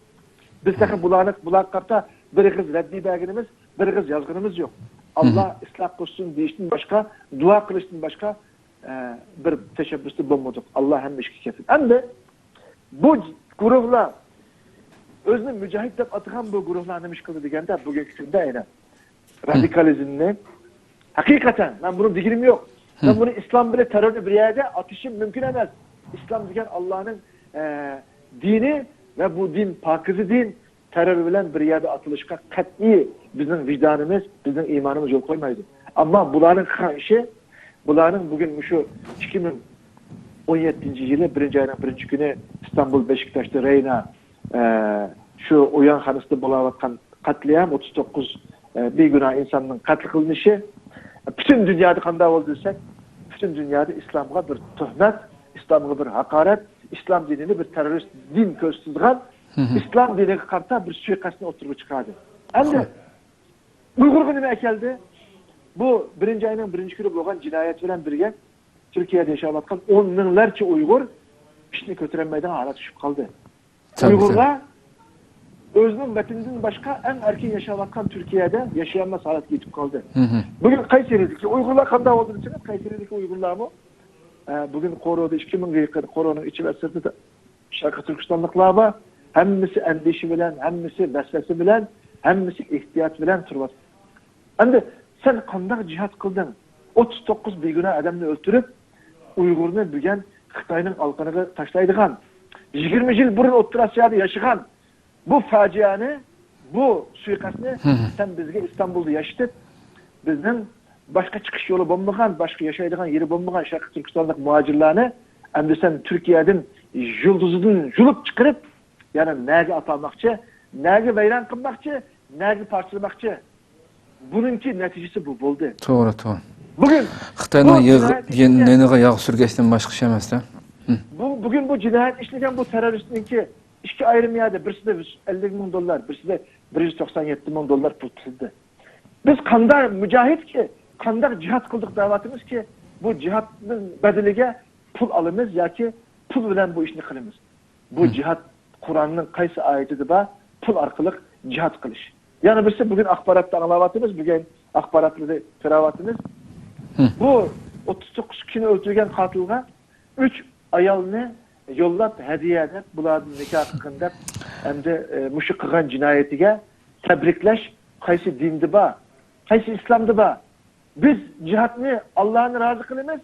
بىز تېخى بۇلارنى، بۇلارغا قارىتا بىر ئېغىز رەددىي بەرگىنىمىز، بىر ئېغىز يازغىنىمىز يوق. ئاللا ئىسلاھ قىلسۇن دېيىشتىن باشقا، دۇئا قىلىشتىن باشقا، ئە، بىر تەشەببۇستە بولمىدۇق. ئاللا ھەممە ئىشكە كېپىل. ئەمدى بۇ گۇرۇھلار، ئۆزىنى مۇجاھىد دەپ ئاتىغان بۇ گۇرۇھلار نېمە ئىش قىلدى دېگەندە، بۇگۈنكى كۈندە ئەينەن رادىكالىزمنى، ھەقىقەتەن، مەن بۇنى دېگىنىم يوق. مەن بۇنى ئىسلام بىلەن تېررورنى بىر يەردە ئاتىشىم مۇمكىن ئەمەس. ئىسلام دېگەن ئاللانىڭ، ئە، دىنى ۋە بۇ دىن پاكىزە دىن. تېررور بىلەن بىر يەردە ئاتىلىشقا قەتئىي بىزنىڭ ۋىجدانىمىز، بىزنىڭ ئىمانىمىز يول قويمايدۇ. ئەمما بۇلارنىڭ قىلغان ئىشى، بۇلارنىڭ بۈگۈن مۇشۇ ئىككى مىڭ ئون يەتتىنچى يىلى بىرىنچى ئاينىڭ بىرىنچى كۈنى ئىستانبۇل، بېشىكتاشتا، رەينا، ئە، شۇ ئويۇنخانىسىدا بولۇۋاتقان قەتلىئام، ئوتتۇز توققۇز، ئە، بىگۇناھ ئىنساننىڭ قەتل قىلىنىشى، پۈتۈن دۇنيادا قانداق بولدى دېسەك، پۈتۈن دۇنيادا ئىسلامغا بىر تۆھمەت، ئىسلامغا بىر ھاقارەت، ئىسلام دىنىنى بىر تېررورىست دىن كۆرسىتىدىغان، ئىسلام دىنىگە قارىتا بىر سۇيىقەستنى ئوتتۇرىغا چىقاردى. ئەمدى ئۇيغۇرغا نېمە ئەكەلدى؟ بۇ بىرىنچى ئاينىڭ بىرىنچى كۈنى بولغان جىنايەت بىلەن بىرگە تۈركىيەدە ياشاۋاتقان ئون مىڭلارچە ئۇيغۇر ئىشنى كۆتۈرەلمەيدىغان ھالەتكە چۈشۈپ قالدى. ئۇيغۇرلار ئۆزىنىڭ ۋەتىنىدىن باشقا ئەڭ ئەركىن ياشاۋاتقان تۈركىيەدە ياشىيالماس ھالەتكە يېتىپ قالدى. بۈگۈن قەيسەرىدىكى ئۇيغۇرلار قانداق بولدى دېسىڭىز، قەيسەرىدىكى ئۇيغۇرلارمۇ، ئە، بۈگۈن قورۇدا ئىككى مىڭغا يېقىن قورۇنىڭ ئىچى ۋە سىرتىدا شەرقىي تۈركىستانلىقلار بار. ھەممىسى ئەندىشە بىلەن، ھەممىسى ۋەسۋەسە بىلەن، ھەممىسى ئېھتىيات بىلەن تۇرۇۋاتىدۇ. ئەمدى سەن قانداق جىھاد قىلدىڭ؟ ئوتتۇز توققۇز بىگۇناھ ئادەمنى ئۆلتۈرۈپ، ئۇيغۇرنى بۈگۈن خىتاينىڭ ئالىقىنىغا تاشلايدىغان، يىگىرمە يىل بۇرۇن ئوتتۇرا ئاسىيادا ياشىغان بۇ پاجىئەنى، بۇ سۇيىقەستنى سەن بىزگە ئىستانبۇلدا ياشىتىپ، بىزنىڭ باشقا چىقىش يولى بولمىغان، باشقا ياشايدىغان يېرى بولمىغان شەرقىي تۈركىستانلىق مۇھاجىرلارنى ئەمدى سەن تۈركىيەدىن يۇلتۇزىدىن يۇلۇپ چىقىرىپ، يەنە نەگە ئاتالماقچى، نەگە ۋەيران قىلماقچى، نەگە پارچىلىماقچى؟ بۇنىڭكى نەتىجىسى بۇ بولدى. توغرا، توغرا. بۈگۈن خىتاينىڭ بۇ يېغ-، جىنايەت يېن-، ئىشلىگەن نېنىغا ياغ سۈرگەچتىن باشقا ئىش ئەمەس-دە. بۇ، بۈگۈن بۇ جىنايەت ئىشلىگەن بۇ تېررورىستنىڭكى ئىككى ئايرىم يەردە، بىرسىدە يۈز ئەللىك مىڭ دوللار، بىرسىدە بىر يۈز توقسان يەتتە مىڭ دوللار پۇل تىزدى. بىز قانداق مۇجاھىدكى، قانداق جىھاد قىلدۇق دەۋاتىمىزكى، بۇ جىھادنىڭ بەدىلىگە پۇل ئالىمىز ياكى پۇل بىلەن بۇ ئىشنى قىلىمىز؟ بۇ جىھاد قۇرئاننىڭ قايسى ئايىتىدە بار؟ پۇل ئارقىلىق جىھاد قىلىش. يەنە بىرسى، بۈگۈن ئاخباراتتا ئاڭلاۋاتىمىز، بۈگۈن ئاخباراتلىرى كۆرۈۋاتىمىز. بۇ ئوتتۇز توققۇز كىشىنى ئۆلتۈرگەن قاتىلغا ئۈچ ئايالنى يوللاپ، ھەدىيە دەپ، بۇلاردىن نىكاھ قىلغىن دەپ، ئەمدى، ئە، مۇشۇ قىلغان جىنايىتىگە تەبرىكلەش قايسى دىندا بار؟ قايسى ئىسلامدا بار؟ بىز جىھادنى ئاللانى رازى قىلىمىز،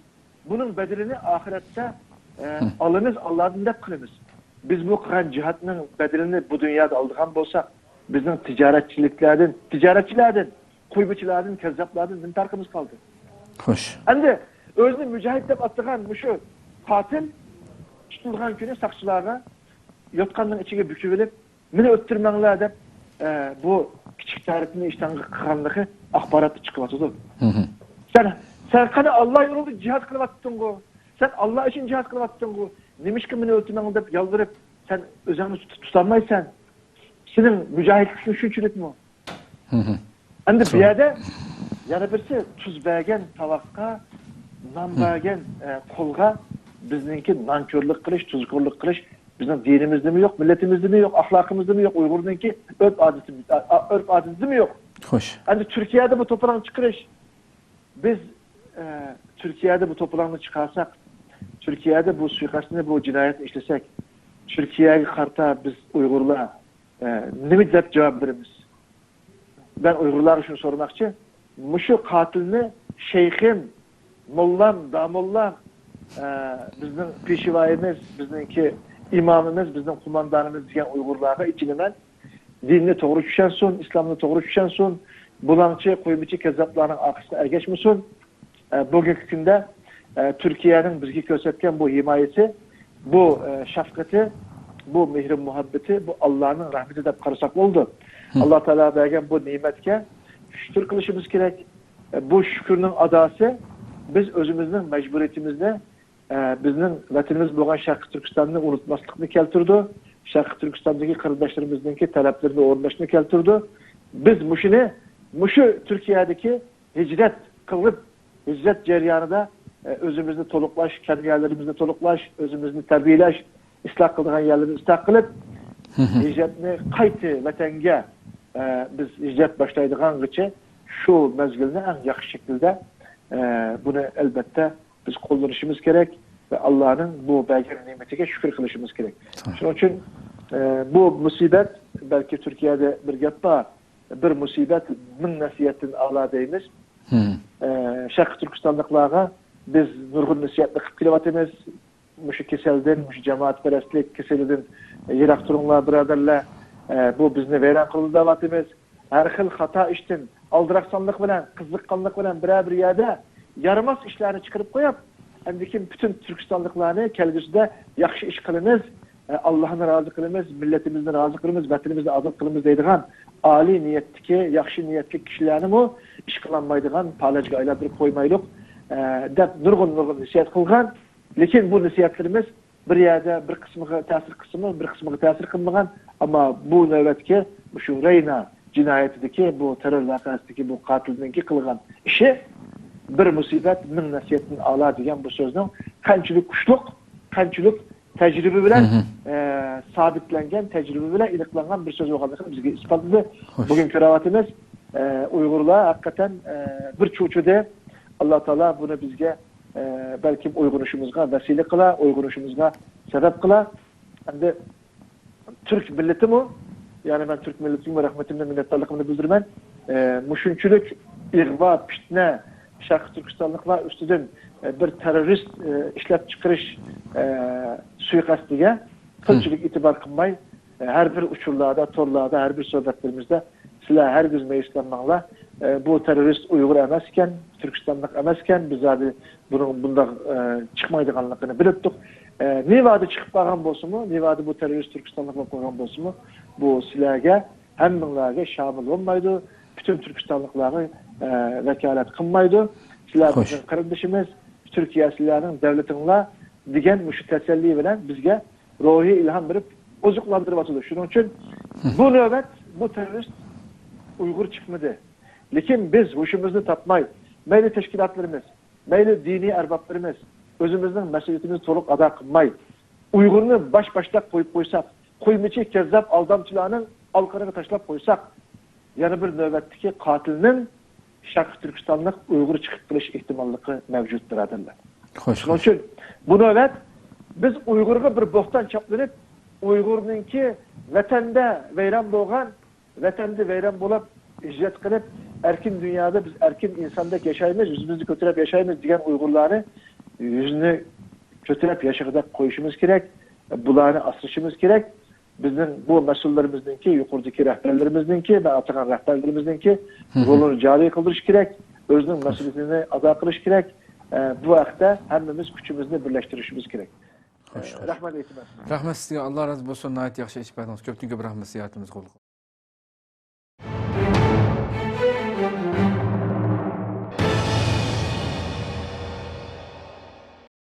بۇنىڭ بەدىلىنى ئاخىرەتتە، ئە، ئالىمىز ئاللادىن دەپ قىلىمىز. بىز بۇ قىلغان جىھادنىڭ بەدىلىنى بۇ دۇنيادا ئالىدىغان بولساق، بىزنىڭ تىجارەتچىلىكلەردىن، تىجارەتچىلەردىن، قۇيمىچىلاردىن، كەززاپلاردىن نېمە پەرقىمىز قالدى؟ خوش. ئەمدى ئۆزىنى مۇجاھىد دەپ ئاتىغان مۇشۇ قاتىل تۇتۇلغان كۈنى ساقچىلارغا يوتقاننىڭ ئىچىگە بۈكۈۋېلىپ، مېنى ئۆلتۈرمەڭلار دەپ، ئە، بۇ كىچىك تەرىپىنى ئىشتانغا قىلغانلىقى ئاخباراتتا چىقىۋاتىدۇ. سەن، سەن قېنى ئاللا يولىدا جىھاد قىلىۋاتتىڭغۇ؟ سەن ئاللا ئۈچۈن جىھاد قىلىۋاتتىڭغۇ؟ نېمىشقا مېنى ئۆلتۈرمەڭلار دەپ يالۋۇرۇپ، سەن ئۆزۈڭنى تۇت-، تۇتالمايسەن؟ سېنىڭ مۇجاھىدلىكىڭ شۇنچىلىكمۇ؟ ئەمدى بۇ يەردە يەنە بىرسى، تۇز بەرگەن تاۋاققا، نان بەرگەن، ئە، قولغا بىزنىڭكى نانكورلۇق قىلىش، تۇزكورلۇق قىلىش بىزنىڭ دىنىمىزدىمۇ يوق، مىللىتىمىزدىمۇ يوق، ئەخلاقىمىزدىمۇ يوق، ئۇيغۇرنىڭكى ئۆرپ ئادىتى، ئا-، ئا-، ئۆرپ ئادىتىدىمۇ يوق. خوش. ئەمدى تۈركىيەدە بۇ توپىلاڭ چىقىرىش، بىز، ئە، تۈركىيەدە بۇ توپىلاڭنى چىقارساق، تۈركىيەدە بۇ سۇيىقەستنى، بۇ جىنايەتنى ئىشلىسەك، تۈركىيەگە قارىتا بىز ئۇيغۇرلار، ئە، نېمە دەپ جاۋاب بېرىمىز؟ مەن ئۇيغۇرلارغا شۇنى سورىماقچى، مۇشۇ قاتىلنى شەيخىم، موللام، داموللام، ئە، بىزنىڭ پېشۋايىمىز، بىزنىڭكى ئىمامىمىز، بىزنىڭ قوماندانىمىز دېگەن ئۇيغۇرلارغا ئېچىنىمەن. دىننى توغرا چۈشەنسۇن، ئىسلامنى توغرا چۈشەنسۇن، بۇلاڭچى، قۇيمىچى، كەززاپلارنىڭ ئارقىسىغا ئەگەشمىسۇن. ئە، بۈگۈنكى كۈندە، ئە، تۈركىيەنىڭ بىزگە كۆرسەتكەن بۇ ھىمايىسى، بۇ، ئە، شەپقىتى، بۇ مېھرى مۇھەببىتى، بۇ ئاللانىڭ رەھمىتى دەپ قارىساق بولىدۇ. ئاللا تائالا بەرگەن بۇ نېمەتكە شۈكۈر قىلىشىمىز كېرەك. ئە، بۇ شۈكۈرنىڭ ئاداسى بىز ئۆزىمىزنىڭ مەجبۇرىيىتىمىزنى، ئە، بىزنىڭ ۋەتىنىمىز بولغان شەرقىي تۈركىستاننى ئۇنتۇماسلىقنى كەلتۈرىدۇ. شەرقىي تۈركىستاندىكى قېرىنداشلىرىمىزنىڭكى تەلەپلىرىنى ئورۇنداشنى كەلتۈرىدۇ. بىز مۇشۇنى، مۇشۇ تۈركىيەدىكى ھىجرەت قىلىپ، ھىجرەت جەريانىدا ئە، ئۆزىمىزنى تولۇقلاش، كەم يەرلىرىمىزنى تولۇقلاش، ئۆزىمىزنى تەربىيەلەش، ئىسلاھ قىلىدىغان يەرلىرىنى ئىسلاھ قىلىپ، ھىجرەتنى قايتى ۋەتەنگە، ئە، بىز ھىجرەت باشلايدىغانغىچە شۇ مەزگىلنى ئەڭ ياخشى شەكىلدە، ئە، بۇنى ئەلبەتتە بىز قوللىنىشىمىز كېرەك ۋە ئاللانىڭ بۇ بەرگەن نېمىتىگە شۈكۈر قىلىشىمىز كېرەك. شۇنىڭ ئۈچۈن، ئە، بۇ مۇسىبەت، بەلكى تۈركىيەدە بىر گەپ بار، بىر مۇسىبەت مىڭ نەسىھەتتىن ئەلا دەيمىز. ئە، شەرقىي تۈركىستانلىقلارغا بىز نۇرغۇن نەسىھەتنى قىلىپ كېلىۋاتىمىز. مۇشۇ كېسەلدىن، مۇشۇ جامائەتپەرەسلىك كېسىلىدىن يىراق تۇرۇڭلار، بۇرادەرلەر. ئە، بۇ بىزنى ۋەيران قىلىدۇ دەۋاتىمىز. ھەر خىل خاتا ئىشتىن ئالدىراقسانلىق بىلەن، قىزىققانلىق بىلەن بىرەر بىر يەردە يارىماس ئىشلارنى چىقىرىپ قويۇپ، ئاندىن كېيىن پۈتۈن تۈركىستانلىقلارنى كەلگۈسىدە ياخشى ئىش قىلىمىز، ئە، ئاللاھنى رازى قىلىمىز، مىللىتىمىزنى رازى قىلىمىز، ۋەتىنىمىزنى ئازاد قىلىمىز دەيدىغان ئالىي نىيەتتىكى، ياخشى نىيەتلىك كىشىلەرنىمۇ ئىش قىلالمايدىغان پالەچكە ئايلاندۇرۇپ قويمايلۇق، ئە، دەپ نۇرغۇن، نۇرغۇن نەسىھەت قىلغان. لېكىن بۇ نەسىھەتلىرىمىز بىر يەردە بىر قىسمىغا تەسىر قىلسىمۇ، بىر قىسمىغا تەسىر قىلمىغان. ئەمما بۇ نۆۋەتتىكى مۇشۇ رەينا جىنايىتىدىكى، بۇ تېررور ۋەقەسىدىكى بۇ قاتىلنىڭكى قىلغان ئىشى «بىر مۇسىبەت مىڭ نەسىھەتتىن ئەلا» دېگەن بۇ سۆزنىڭ قانچىلىك كۈچلۈك، قانچىلىك تەجرىبە بىلەن، ئە، سابىتلەنگەن، تەجرىبە بىلەن ئېنىقلانغان بىر سۆز بولغانلىقىنى بىزگە ئىسپاتلىدى. بۈگۈن كۆرۈۋاتىمىز، ئە، ئۇيغۇرلار ھەقىقەتەن، ئە، بىر چوچىدى. ئاللا تائالا بۇنى بىزگە، ئە، بەلكىم ئويغىنىشىمىزغا ۋەسىلە قىلا، ئويغىنىشىمىزغا سەۋەب قىلا. ئەمدى تۈرك مىللىتىمۇ، يەنى مەن تۈرك مىللىتىمۇ رەھمىتىمنى، مىننەتدارلىقىمنى بىلدۈرىمەن. ئە، مۇشۇنچىلىك ئىغۋا، پىتنە، شەرقىي تۈركىستانلىقلار ئۈستىدىن، ئە، بىر تېررورىست، ئە، ئىشلەپ چىقىرىش، ئە، سۇيىقەستىگە قىلچىلىك ئېتىبار قىلماي، ئە، ھەر بىر ئۇچۇرلاردا، تورلاردا، ھەر بىر سۆھبەتلىرىمىزدە سىلەر ھەرگىز مەيۈسلەنمەڭلار. ئە، بۇ تېررورىست ئۇيغۇر ئەمەسكەن، تۈركىستانلىق ئەمەسكەن، بىز زادى بۇنىڭ بۇنداق، ئە، چىقمايدىغانلىقىنى بىلىپتۇق. ئە، نېۋادا چىقىپ قالغان بولسىمۇ، نېۋادا بۇ تېررورىست تۈركىستانلىق بولۇپ قالغان بولسىمۇ، بۇ سىلەرگە، ھەممىڭلارگە شامىل بولمايدۇ، پۈتۈن تۈركىستانلىقلارغا، ئە، ۋاكالەت قىلمايدۇ. سىلەر بىزنىڭ قېرىندىشىمىز، تۈركىيە سىلەرنىڭ دۆلىتىڭلار دېگەن مۇشۇ تەسەللى بىلەن بىزگە روھىي ئىلھام بېرىپ، ئوزۇقلاندۇرۇۋاتىدۇ. شۇنىڭ ئۈچۈن بۇ نۆۋەت بۇ تېررورىست ئۇيغۇر چىقمىدى. لېكىن بىز ھوشىمىزنى تاپماي، مەيلى تەشكىلاتلىرىمىز، مەيلى دىنىي ئەربابلىرىمىز ئۆزىمىزنىڭ مەسئۇلىيىتىمىزنى تولۇق ئادا قىلماي، ئۇيغۇرنى باش باشتاق قويۇپ قويساق، قويمىچى كەززاپ ئالدامچىلارنىڭ ئالىقىنىغا تاشلاپ قويساق، يەنە بىر نۆۋەتتىكى قاتىلنىڭ شەرقىي تۈركىستانلىق ئۇيغۇر چىقىپ قېلىش ئېھتىماللىقى مەۋجۇت، بۇرادەرلەر. شۇنىڭ ئۈچۈن بۇ نۆۋەت بىز ئۇيغۇرغا بىر بوھتان چاپلىنىپ، ئۇيغۇرنىڭكى ۋەتەندە ۋەيران بولغان، ۋەتەندە ۋەيران بولۇپ، ھىجرەت قىلىپ، ئەركىن دۇنيادا بىز ئەركىن ئىنساندەك ياشايمىز، يۈزىمىزنى كۆتۈرۈپ ياشايمىز دېگەن ئۇيغۇرلارنى يۈزىنى كۆتۈرۈپ ياشىغۇدەك قويۇشىمىز كېرەك، بۇلارنى ئاسرىشىمىز كېرەك. بىزنىڭ بۇ مەسئۇللىرىمىزنىڭكى، يۇقىرىدىكى رەھبەرلىرىمىزنىڭكى، مەن ئاتىغان رەھبەرلىرىمىزنىڭكى رولىنى جارى قىلدۇرۇش كېرەك، ئۆزىنىڭ مەسئۇلىيىتىنى ئادا قىلىش كېرەك. ئە، بۇ ھەقتە ھەممىمىز كۈچىمىزنى بىرلەشتۈرۈشىمىز كېرەك. ئە، رەھمەت ئېيتىمەن. رەھمەت سىزگە، ئاللا رازى بولسۇن، ناھايىتى ياخشى ئېچىپ بەردىڭىز. كۆپتىن كۆپ رەھمەت زىيارىتىمىزگە قوبۇل قىلدىڭىز.